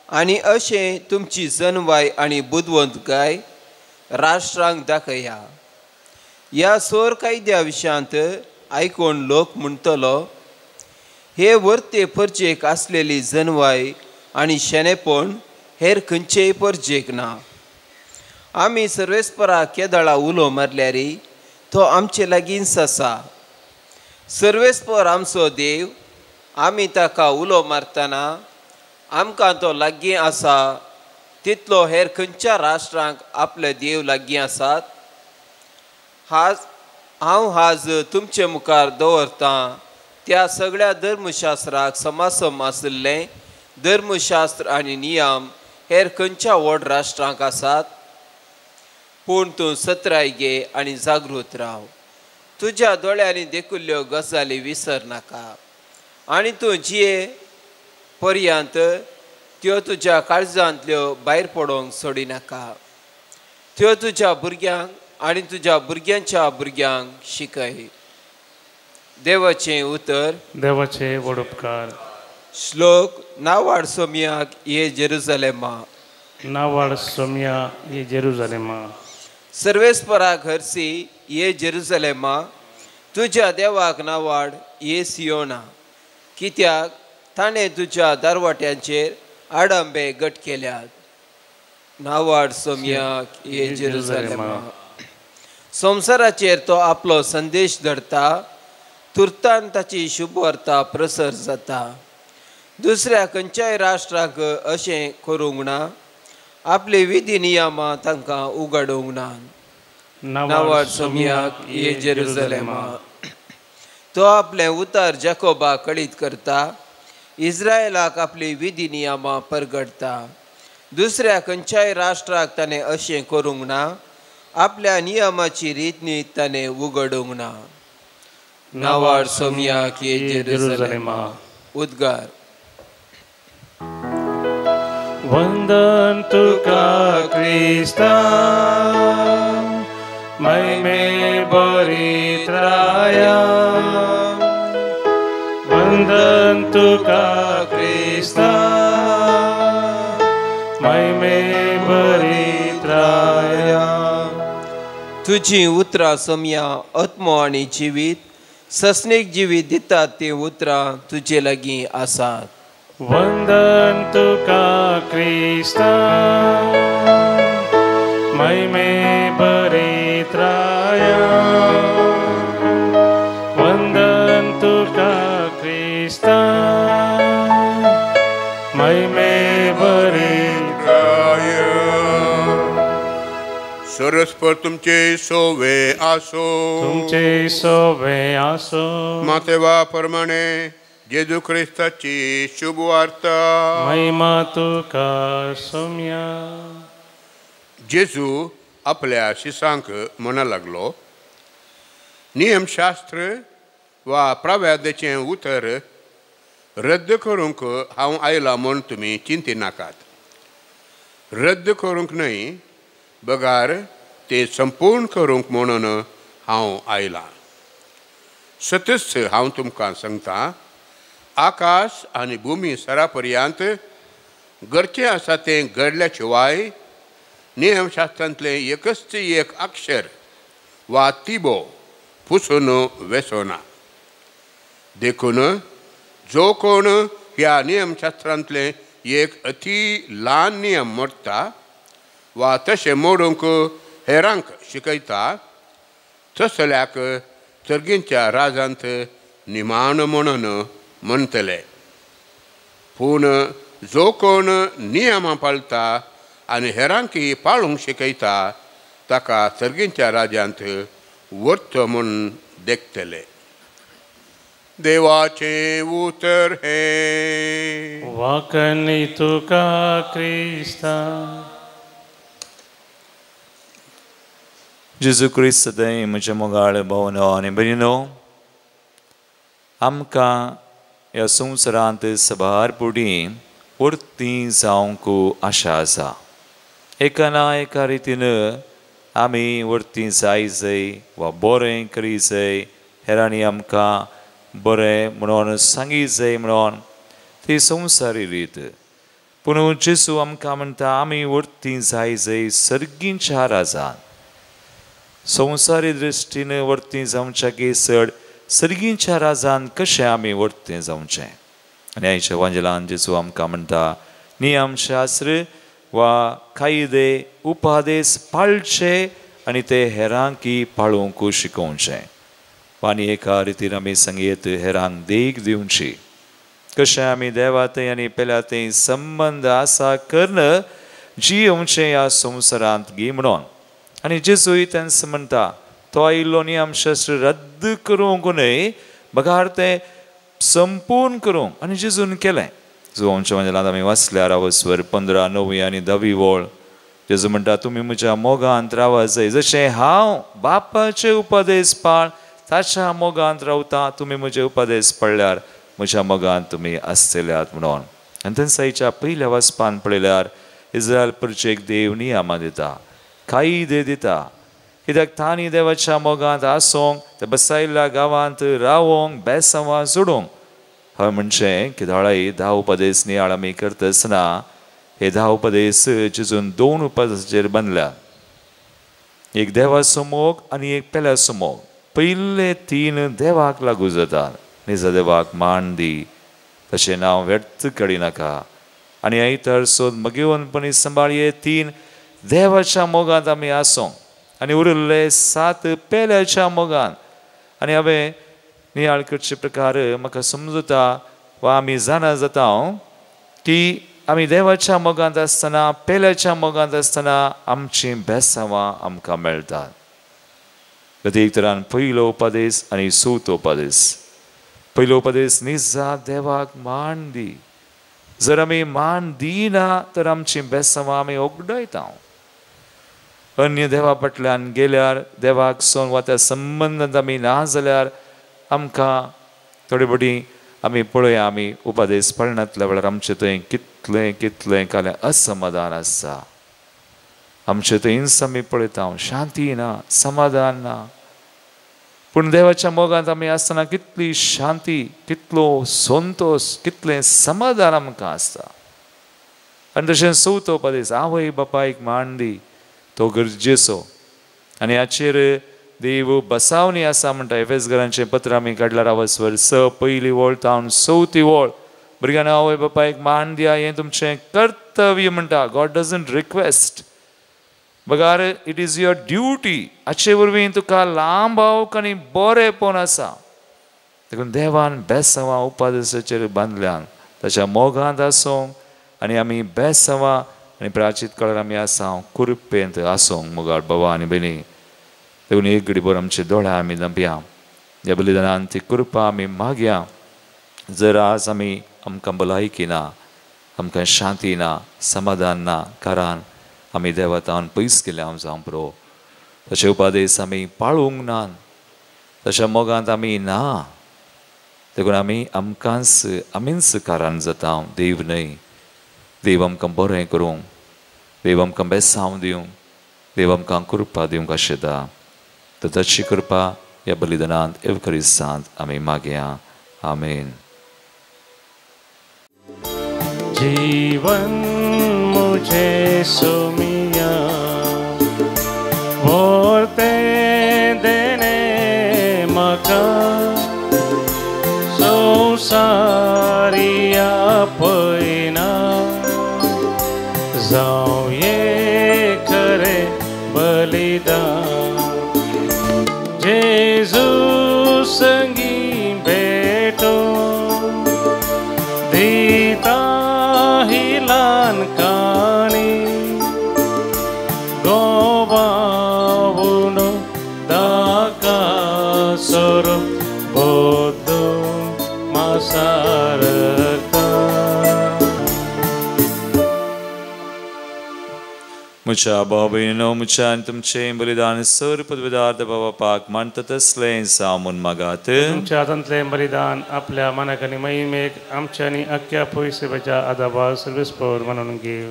C: आनी अशें तुमची जनवाय आनी बुदवंतकाय राष्ट्रांक दाखया. ह्या सोर कायद्या विशयांत आयकून लोक म्हणटलो, हे वर्ते परजेक आसलेली जनवाय आनी शेणेपण हेर खंयचेय परजेक ना. आमी सर्वेस्पराक केदळा उलो मारल्यार तो आमचे लागींच आसा. सर्वेस्पर आमचो देव, आमी ताका उलो मारतना आमकां तो लागीं आसा तितलो हेर खंयच्या राष्ट्रांक आपले देव लागीं आसात. आज हांव आज तुमचे मुखार दवरतां त्या सगळ्या धर्मशास्त्राक समासम आशिल्लें धर्मशास्त्र आनी नियम हेर खंयच्या व्हड राष्ट्रांक आसात. पूण तूं सत्राय घे आनी जागृत राव. तुज्या दोळ्यांनी देखिल्ल्यो गजाली विसर नाका आनी तूं जिये पर्यंत त्यो तुज्या काळजांतल्यो भायर पडोवंक सोडिनाका. त्यो तुज्या भुरग्यांक आनी तुज्या भुरग्यांच्या भुरग्यांक शिकय. देवाचें उतर.
B: देवाचे व्हड उपकार.
C: श्लोक. नावाड सोमयाक ये जेरुजलेमा.
B: नावाड सोमया ये जेरुजलेमा.
C: सर्वेस्पराक हरसी ये जेरुजलेमा, तुज्या देवाक नावाड ये सियोना, कित्याक ताणें तुज्या दारवाट्यांचेर आडंबे गट केल्यात. नावाड सोमयाक ये जेरुजलेमा. संवसाराचेर तो आपलो संदेश धरता, तुर्तान ताची शुभवार्ता प्रसर जाता. दुसऱ्या खंयच्याय राष्ट्राक अशें करूंक ना, आपली विधी नियमां तांकां उगडूंक ना. नावाड सोमयाक ये जेरुजलेमा. तो आपलें उतर जाकोबाक कळीत करता, इज्रायलाक आपली विधी नियमां परगडटा. दुसऱ्या खंयच्याय राष्ट्राक ताणें अशें करूंक ना, आपल्या नियमाची रीत ताणें उगडूंक ना. नावाड सोमयाक ये जेरुजलेमा. उद्गार.
B: वंदन तुका क्रिस्ता, महिमे बरित्राया. वंदन तुका क्रिस्ता, महिमे बरित्राया.
C: तुजी उतरां सोमया आत्मो आनी जिवीत ससनीक जिवीत दितात तीं उतरां तुजे लागीं आसात.
B: वंदन तुका क्रिस्ता, महिमे बरित्राया. वंदन तुका क्रिस्ता, महिमे बरित्राया.
D: सरस्पर तुमचे सोवे आसो.
B: तुमचे सोवे आसो.
D: मातेवा प्रमाणे जेजू क्रिस्ताची शुभवार्ता.
B: महिमा तुका सोम्या.
D: जेजू आपल्या शिसांक म्हणा लागलो, नियमशास्त्र वा प्रव्यादेचें उतर रद्द करूंक हांव आयला म्हूण तुमी चिंतिनाकात. रद्द करूंक न्हय, बगार ते संपूर्ण करूंक म्हणून हांव आयलां. सतच हांव तुमकां सांगता, आकाश आनी भूमी सरा पर्यंत घडचें आसा तें घडल्या शिवाय नियमशास्त्रांतलें एकच एक अक्षर वा तिबो पुसून वेसोना. देखून जो कोण ह्या नियमशास्त्रांतलें एक अती ल्हान नियम मोडटा वा तशें मोडूंक हेरांक शिकयता तसल्याक सर्गींच्या राजांत निमाण म्हणून म्हणटले. पूण जो कोण नियमां पाळटा आनी हेरांकय पाळूंक शिकयता ताका सर्गींच्या राज्यांत व्हरचो म्हूण देखतले. देवाचें उतर हें.
B: वाकनी तुका क्रिस्ता.
A: जेजू क्रिस्त सदांय म्हज्या मोगाळ भावनो आनी भयणीनो, आमकां ह्या संवसारांत सबार पुडी परती जावंक आशा आसा. एका ना एका रितीन आमी वरती जाय जाय वा बरें करी जाय, हेरांनी आमकां बरें म्हणून सांगी जाय म्हणून ती संवसारी रीत. पूण जेजू आमकां म्हणटा आमी वरती जाय जाय सर्गींच्या राजान. संवसारी दृश्टीन वरती जावच्या की चड सर्गींच्या राजान कशें आमी वरतें जावचें. आनी आयच्या वांजेलान जेजू आमकां म्हणटा नियमशास्त्र वा कायदे उपादेश पाळचे आनी ते हेरांकी पाळूंक शिकोवचें. आनी एका रितीन आमी सांगयत हेरांक देख दिवची कशें आमी देवा थंय आनी पेल्या थंय संबंद आसा करून जियोवचें ह्या संवसारांत गी म्हणून. आनी जेजूय तेंच म्हणटा तो आयिल्लो नियमशास्त्र रद्द करूंक न्हय बगार तें संपूर्ण करूंक. आनी जेजून केलें. जो आमच्या वांजेलांत आमी वाचल्यार आवस्वर 15 9 आनी 10 वळ जेजू म्हणटा तुमी म्हज्या मोगांत रावा जाय जशें हांव बापाचे उपदेश पाळ ताच्या मोगांत रावता, तुमी म्हजे उपदेश पळल्यार म्हज्या मोगांत तुमी आसतल्यात म्हणून. आनी तेन्ना पयल्या वाचपान पळयल्यार इस्रायल परचेक देव नियमां दिता, कायदे दिता, कित्याक तांणी देवाच्या मोगांत आसूंक, ते बसायल्ल्या गांवांत रावोंक, बेसांवां जोडूंक. हांवें म्हणचें की धाळाई 10 उपदेश नियाळ आमी करता आसतना हे 10 उपदेश जेजून 2 उपदेशाचेर बांदल्या, एक देवाचो मोग आनी एक पेल्याचो मोग. पयले 3 देवाक लागू जातात. निजा देवाक मान दी, तशें नांव व्यर्थ काडिनाका आनी आयतार सोद मगेवनपणी सांबाळ. हे 3 देवाच्या मोगांत आमी आसूंक आनी उरिल्ले 7 पेल्याच्या मोगान. आनी हांवें नियाळ करचे प्रकार म्हाका समजता वा आमी जाणा जाता की आमी देवाच्या मोगांत आसतना पेल्याच्या मोगांत आसतना आमचीं बेसांवां आमकां मेळटात. एक तरान पयलो उपदेश आनी चवथो उपदेश. पयलो उपदेश निजा देवाक मान दी. जर आमी मान दिना तर आमचीं बेसांवां आमी ओगडायता. अन्य देवा फाटल्यान गेल्यार देवाक सोन वा त्या संबंदांत आमी ना जाल्यार आमकां थोडे फावटी आमी पळया आमी उपदेश पाळनातल्या वेळार आमचें थंय कितलें कितलें कालें असमाधान आसा. आमचें थंयच आमी पळयता शांती ना, समाधान ना. पूण देवाच्या मोगांत आमी आसतना कितली शांती, कितलो संतोश, कितलें समाधान आमकां आसता. आनी तशें चवथो उपदेश आवय बापायक मान दी, तो गरजेचो. आनी हाचेर देव बसावणी आसा म्हणटा. एफेस घरांचें पत्र आमी काडल्यार आवस्वर 6 पयली वळ तावन 4 वळ भुरग्यांनी आवय बापायक मान दिया हें तुमचें कर्तव्य म्हणटा. गॉड डजंट रिक्वेस्ट बगार it is your duty. हाचे वरवीं तुका लांब आवक आनी बरेंपण आसा. देखून देवान बेसांवां उपदेशाचेर बांदल्यान ताच्या मोगांत आसूंक आनी आमी बेसांवां आनी प्राचीत काळार आमी आसा कुरपेंत आसूंक मोगाळ बाबा आनी भयणी. देखून एक घडीभर आमचे दोळे आमी धांपया, ह्या बलिदानान ती कृपा आमी मागया. जर आज आमी आमकां भलायकी ना, आमकां शांती ना, समाधान ना, कारण आमी देवातान पयस गेले हांव जावं पुरो. तशे उपदेश आमी पाळूंक ना, तशा मोगांत आमी ना. देखून आमी आमकांच आमीच कारण जाता, देव न्हय. देव आमकां बरें करूंक, देव आमकां बेसांव दिवंक, देव आमकां कृपा दिवंक आशेता. तर ताची कृपा ह्या बलिदानांत एवखरिस्तांत आमी मागया. आमेन.
B: जीवन मुझे सोमिया बोलते देने मका संसारिया पयना जावं ये खरें बलिदान जेजू संगी भेटो दिता ही ल्हान काणी गोवावून दाका सोरो बोधो मासारका.
A: म्हज्या भाव भयणीनो म्हज्या आनी तुमचें बलिदान सर पदवीदार बापाक मानता तसलें जावं म्हूण मागात.
B: तुमच्या हातांतलें बलिदान आपल्या मनाक आनी महिमेक आमच्या आनी अख्ख्या पयसेच्या आदाबा सर्वेस्पर म्हणून घेव.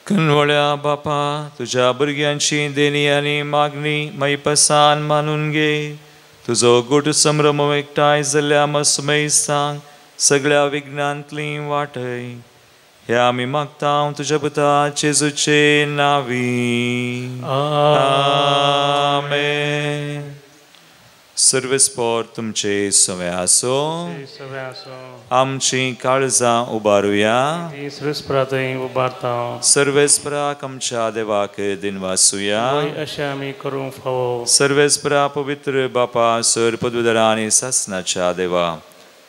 A: कनवळ्या बापा तुज्या भुरग्यांची देणी आनी मागणी मैपसान मानून घे. तुजो गोट संभ्रम एकठांय जाल्ल्या मसमय सांग सगळ्या विघ्नांतली वाटय. हे आमी मागता तुज्या पुता जेजूचे नावी. आमेन. सर्वेस्पर तुमचे सवे आसो. आमची काळजां उबारुया. सर्वेस्पराक आमच्या देवाक दिनवासुया.
B: अशें आमी करूंक फावो.
A: सर्वेस्परा पवित्र बापा सर पदवीधरा आनी सासनाच्या देवा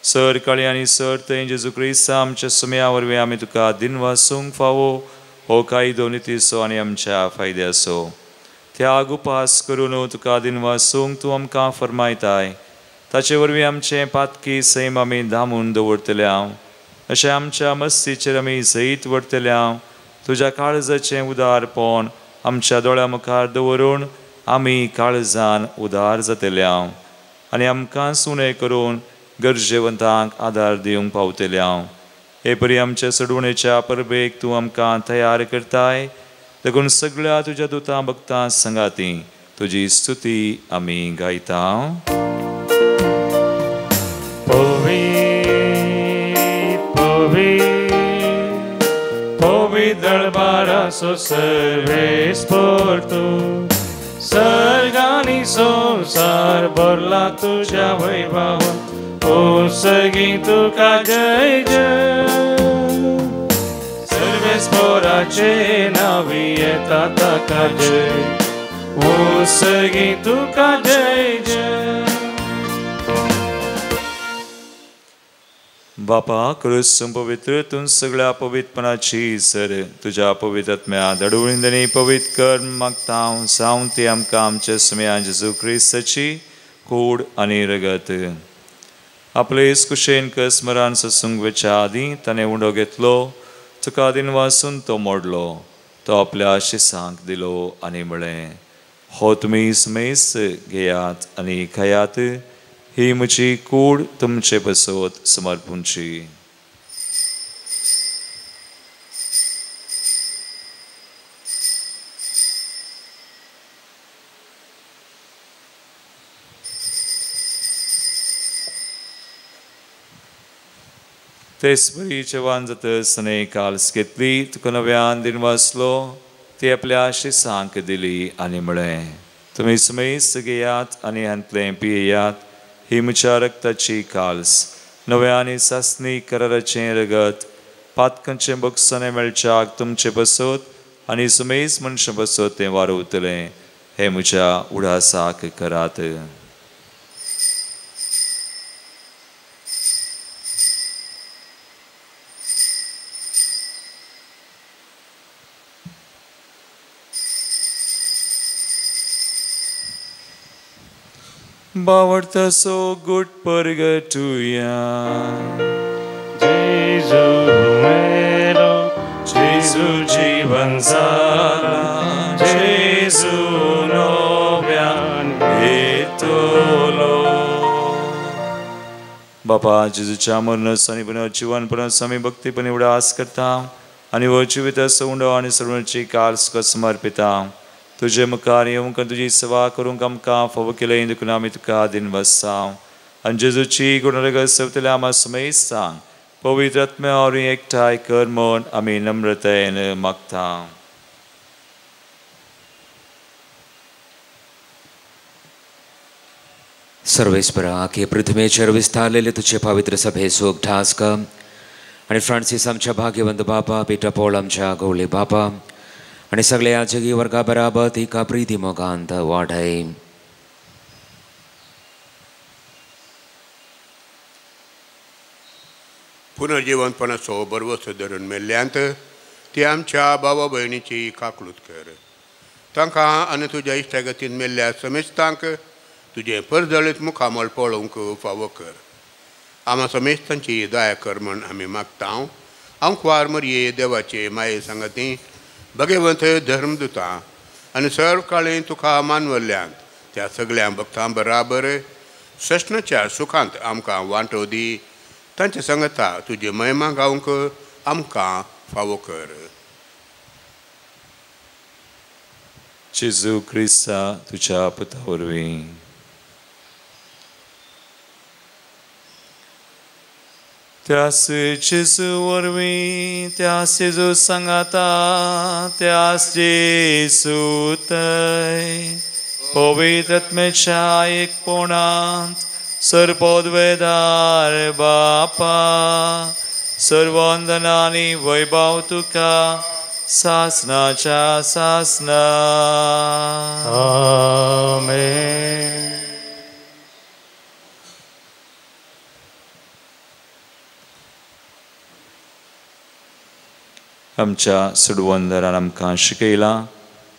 A: सर काळी आनी सर थंय जेजू क्रिस्ता आमच्या सुम्या वरवीं आमी तुका दिनवासूंक फावो. हो कायदो नितीचो आनी आमच्या फायद्याचो त्याग उपास करून तुका दिनवासूंक तूं आमकां फर्मायताय. ताचे वरवीं आमचें पातकी सैम आमी दामून दवरतले हांव अशें आमच्या मस्तीचेर आमी जैत व्हरतले हांव. तुज्या काळजाचें उदारपण आमच्या दोळ्या मुखार दवरून आमी काळजान उदार जातले हांव आनी आमकां सुणें करून गरजेवंतांक आदार दिवंक पावतले हांव. हे परी आमच्या सोडवणेच्या परबेक तूं आमकां तयार करताय. देखून सगळ्या तुज्या दुतां भक्तां संगाती तुजी स्तुती आमी गायता.
B: पवित्र पवित्र पवित्र दरबाराचो सर्वेस्पर तूं सर्गानी संवसार भरला तुज्या वैभवान. ओ सगीं तुका जय जय सर्वेस्पराचे नावी येता ताका जय. ओ सगीं तुका जय जय.
A: बापा क्रूस पवित्र तूं सगळ्या पवित्रपणाची सर तुज्या पवित्र आत्म्या दडवळींनी पवित्र कर मागता हांव जावं ती आमकां आमच्या सुम्या जेजू क्रिस्ताची कूड आनी रगत. आपले कुशेन कस्मरान ससूंक वेच्या आदीं ताणें उंडो घेतलो तुका दिनवासून तो मोडलो. तो आपल्या शिसांक दिलो आनी म्हळें हो तुमी सुमेस घेयात आनी खायात. ही म्हजी कूड तुमचे पसत समर्पूंची. तेच परी जेवण जातच ताणें काल्स घेतली तुका नव्यान दिनवासलो ती आपल्या शिसांक दिली आनी म्हळें तुमी सुमेस घेयात आनी हांतलें पियेयात. ही म्हज्या रक्ताची काल्स नव्या आनी सासणी कराराचें रगत पातकांचें बक्षाणें मेळच्याक तुमचे बसत आनी सुमेस मनशां बसत तें वारवतलें. हें म्हज्या उडासाक करात. बावडतासो गुट परगटुया.
B: जेजू मेलो जेजू जीवन जाला जेजू नव्यान येतलो.
A: बापा जेजूच्या मरणाचो आनी पुनर्जीवन परस आमी भक्तीपणी उडास करता आनी हो जिविताचो उंडो आनी सर्वांची काल्स तुका समर्पिता. तुजे मुखार येवंक तुजी सेवा करूंक आमकां फावो केलें देखून आमी तुका दिनवासा. आनी जेजूची गुणरगत सेवतल्या आमा समेत सांग पवित्र आत्म्या वरवीं एकठांय कर म्हूण आमी नम्रतायेन मागता.
E: सर्वेस्परा आखे पृथ्वेचेर विस्तारलेले तुझे पवित्र सभेचो ढास कर आनी फ्रांसीस आमच्या भाग्यवंत बापा, पिटर पॉल आमच्या गवळे बापा आनी सगळ्या जगी वर्गा बराबर तिका प्रिती मोगांत वाडय.
D: पुनर्जिवंतपणाचो बरवसो धरून मेल्ल्यांत ती आमच्या बाबा भयणीची काकलूत कर. तांकां आनी तुज्या इश्टागतीन मेल्ल्या समेस्तांक तुजें परजळीत मुखामळ पळोवंक फावो कर. आमा समेस्तांची दया कर म्हण आमी मागता. आंकवार मरये देवाचे माये सांगाती भगवंत धर्मदुतां आनी सर्व काळी तुका मानवल्ल्यान त्या सगळ्या भक्तां बराबर सस्नाच्या सुखांत आमकां वांटो दी. तांचे सांगता तुजी महिमा गावंक आमकां फावो कर.
A: जेजू क्रिस्ता तुज्या पुता वरवीं. त्यास जेजू वरवीं, त्यास जेजू सांगाता, त्यास जेजू तय पवित्र आत्म्याच्या एकपणांत सर्वोद्वेदार बापा सर्वंदनानी वैभव तुका सासनाच्या सासना.
B: आमेन.
A: आमच्या सुडवंदरान आमकां शिकयलां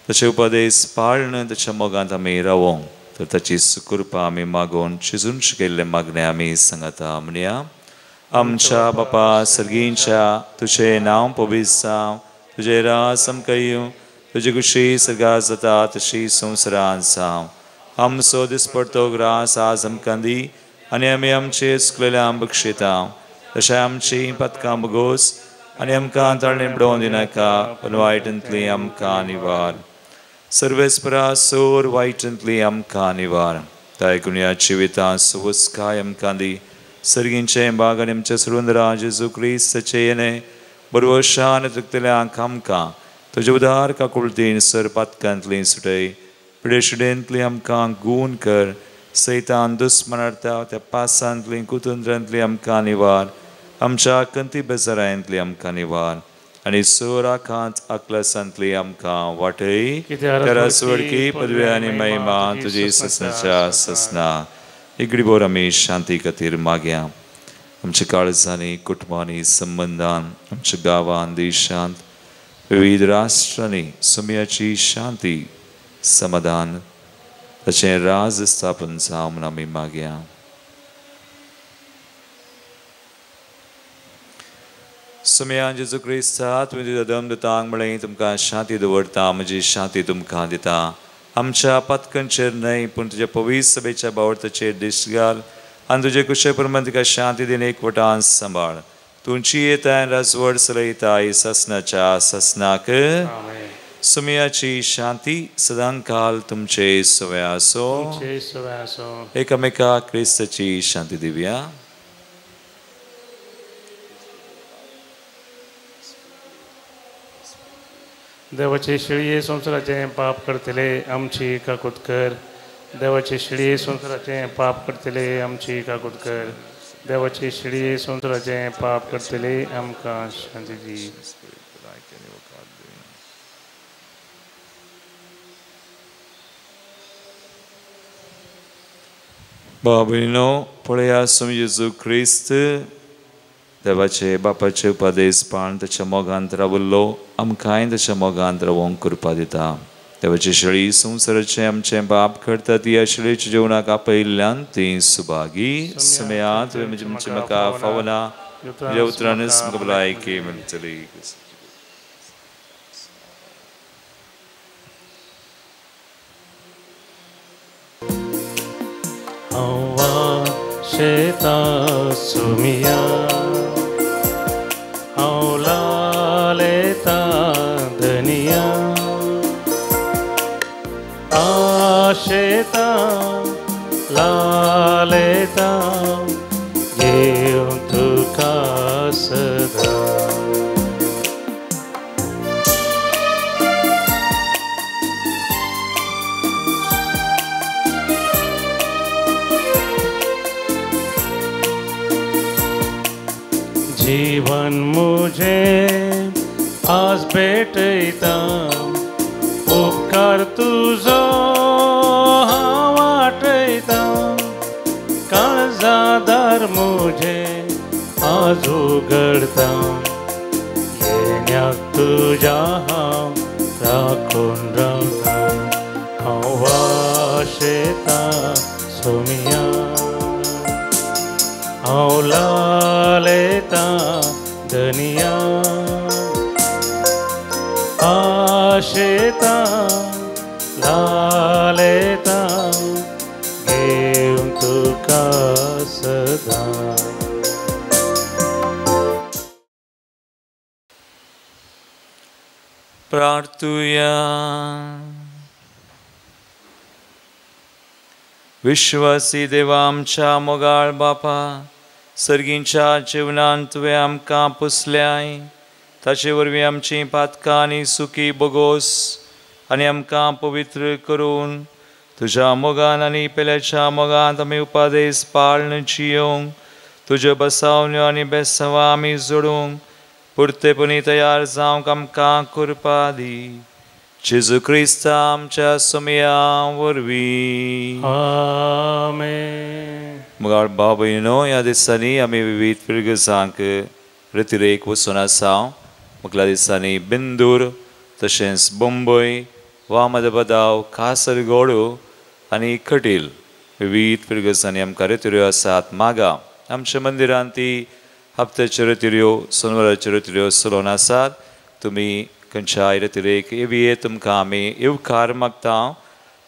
A: ताचे उपदेश पाळन ताच्या मोगांत आमी रावोंक तर ताची सुकृपा आमी मागोवन शिजून शिकयल्ले मागणें आमी सांगता. म्हणया, आमच्या बापा सर्गींच्या तुजें नांव पवित्र जावं, तुजें राज आमकां येवं, तुजी खुशी सर्गात जाता तशी संवसारांत जावं. आमचो दिसपडतो ग्रास आज आमकां दी आनी आमी आमचे चुकलेल्या बक्षिता तशें आमची पदकां बगोस आनी आमकां ताळणे पडोवन दिनाका पूण वायटांतली आमकां निवार. सर्वेस्परा सोर वायटांतली आमकां निवार. तायकुणया जिवितां सुवस्काय आमकां दी. सर्गींचें बाग आनी आमच्या सुरंदरा जेजू क्रिस्ताचें येणें बरवशान तृप्तल्यांक आमकां तुजे उदार काकुळतीन सर पातकांतली सुटय. पिडेशिडेंतली आमकां गूण कर. सैतान दुस्मनार्था त्या पासांतली कुतंत्रांतली आमकां निवार. आमच्या कंती बेजारांतली आमकां निवार आनी सोराखांत आकलसांतली आमकां वाटय. वडकी पदवी आनी महिमा तुजी ससनाच्या ससना. इगडी बोर आमी शांती खातीर मागया. आमच्या काळजांनी, कुटुंबांनी, संबंदान, आमच्या गांवान, देशांत, विविध राष्ट्रांनी सुम्याची शांती, समाधान, ताचें राज स्थापन जावं म्हूण आमी मागया. सुम्या जेजू क्रिस्ता तुवें तुज्या दमदतांक म्हळें तुमकां शांती दवरता, म्हजी शांती तुमकां दिता. आमच्या पातकांचेर न्हय पूण तुज्या पवित्र सभेच्या बावडताचेर दिश्ट घाल आनी तुजे कुशे प्रमाण तिका शांती दिन एकवटान सांबाळ. तुमची येता राजवड चलयता ससनाच्या ससनाक. सुम्याची शांती सदांकाल तुमचे सवय आसो. एकामेका क्रिस्ताची शांती दिवया.
B: देवाचे शिळये संवसाराचें पाप करतले आमची काकूत कर. देवाचे शिळये संवसाराचें पाप करतले आमची काकूत कर. देवाचे शिळये संवसाराचें पाप करतले आमकां शांती दी.
A: बाबीनो पळया स्वामी जेजू क्रिस्त देवाचे बापाचे उपदेश पाळून ताच्या मोगांत रावल्लो आमकांय ताच्या मोगांत रावोंक कृपा दिता. देवाची शेळी संवसाराचें आमचें बाप करता ती ह्या शेळीच्या जेवणाक आपयिल्ल्यान ती सुभागी. सुमया तुवें म्हजें म्हाका फावना तुज्या उतरानच म्हाका भलायकी मेळटली.
B: शेता सुमिया हांव लालेता धनिया आशेता लालेता घेवन तुका सदां. जीवन मुझे आज भेटयता उपकार तुजो हांव वाटयता काळजादार मुझे आज उगडता येण्याक तुज्या हांव राखून रावता हांव वाशेता सोमिया हांव लालेता धनिया आशेता लालेता घेवन तुका सदां.
A: प्रार्थुया. विश्वासी देवा आमच्या मोगाळ बापा, सर्गींच्या जिवनांत तुवें आमकां पुसल्याय, ताचे वरवीं आमचीं पातकां आनी सुखी बोगोस आनी आमकां पवित्र करून तुज्या मोगान आनी पेल्याच्या मोगांत आमी उपादेस पाळन जियोंक तुज्यो बसावण्यो आनी बेसवां आमी जोडूंक पुरतेपणी तयार जावंक आमकां कृपा दी. जेजू क्रिस्ता आमच्या सोमया वरवीं.
B: आमेन.
A: मोगाळ भाव भयणीनो, ह्या दिसांनी आमी विविध पिळगजांक रतिरेक वचून आसा. मुखल्या दिसांनी बिंदूर तशेंच बंबय, वामदबदाव, कासरगोड आनी कटील विविध पिळगजांनी आमकां रतिऱ्यो आसात. मागा आमच्या मंदिरांत ती हप्त्याच्यो रतिऱ्यो, सोनवाराच्यो रतिऱ्यो चलोवन आसात. तुमी खंयच्याय रतिरेक येवये, तुमकां आमी येवकार मागता.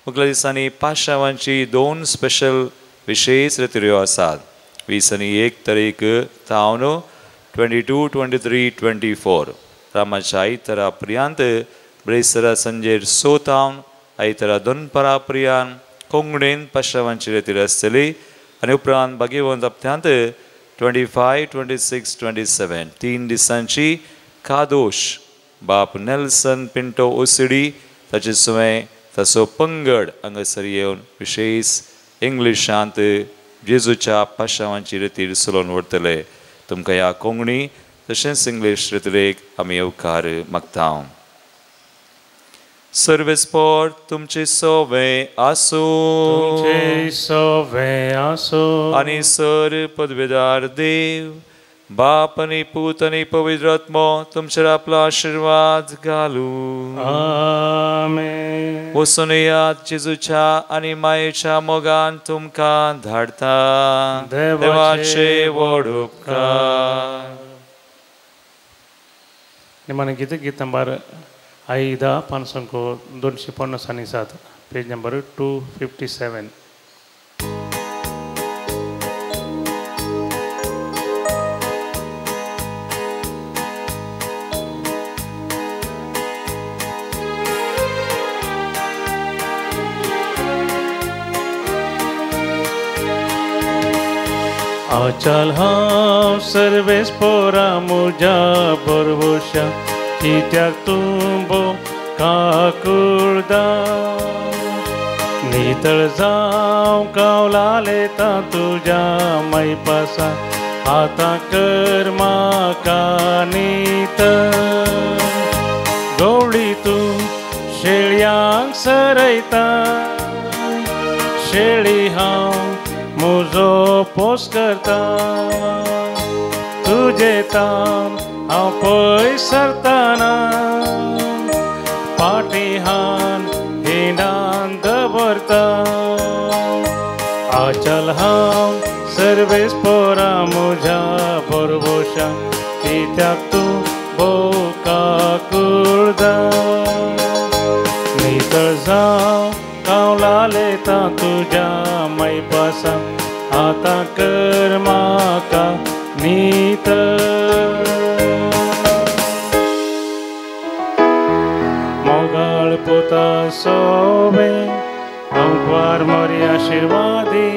A: मुखल्या दिसांनी पाशावांची 2 स्पेशल विशेष रतिऱ्यो आसात. 20 आनी 1 तारीख तावन 22, 23, 24 रामाच्या आयतारा पर्यंत ब्रेसरा संजेर 6 तावन आयतारा दनपारा पर्यंत कोंकणीन पाशावांची रतीर आसतली. आनी उपरांत भाग्यवंत हप्त्यांत 25, 26, 27 3 दिसांची कादोश बाप नेल्सन पिंटो ओसिडी ताचे सुवें ताचो पंगड हांगासर येवन विशेष इंग्लिशांत जेजूच्या पाशावांची रतीर चलोवन व्हरतले. तुमकां ह्या कोंकणी तशेंच इंग्लीश रतिरेक आमी येवकार मागता. सर्वेस्पोर तुमचे सोवे आसूं,
B: तुमचे सोवे आसूं.
A: आनी सर पदवेदार देव बाप आनी पूत आनी पवित्र आत्मो तुमचेर आपलो आशिर्वाद घालूं.
B: आमेन.
A: वचून येयात, जेजूच्या आनी मायेच्या मोगान तुमकां धाडटा. देवाचे व्हड उपकार.
B: निमाणें गीत, गीत नंबर 5 5 257, पेज नंबर 257. आचाल हांव सर्वेस पोरा मुज्या बरवशा कित्याक तूं भो काकुळदा नितळ जावं कावलालेता तुज्या मैपासा आतां कर म्हाका नितळ. गवळी तूं शेळयांक सरयता शेळी हांव मुजो पोस करता तुजे तान हांव पयस सरतना फाटीं हान हिंडान दवरता. आचल हांव सर्वेस पोरा मुज्या बरवशा कित्याक तूं भोव काकुळदा नितळ जावं कावलालेता तुज्या मैपासा आतां कर म्हाका नितळ. मोगाळ पुता सोवे अंकवार मोरी आशिर्वादी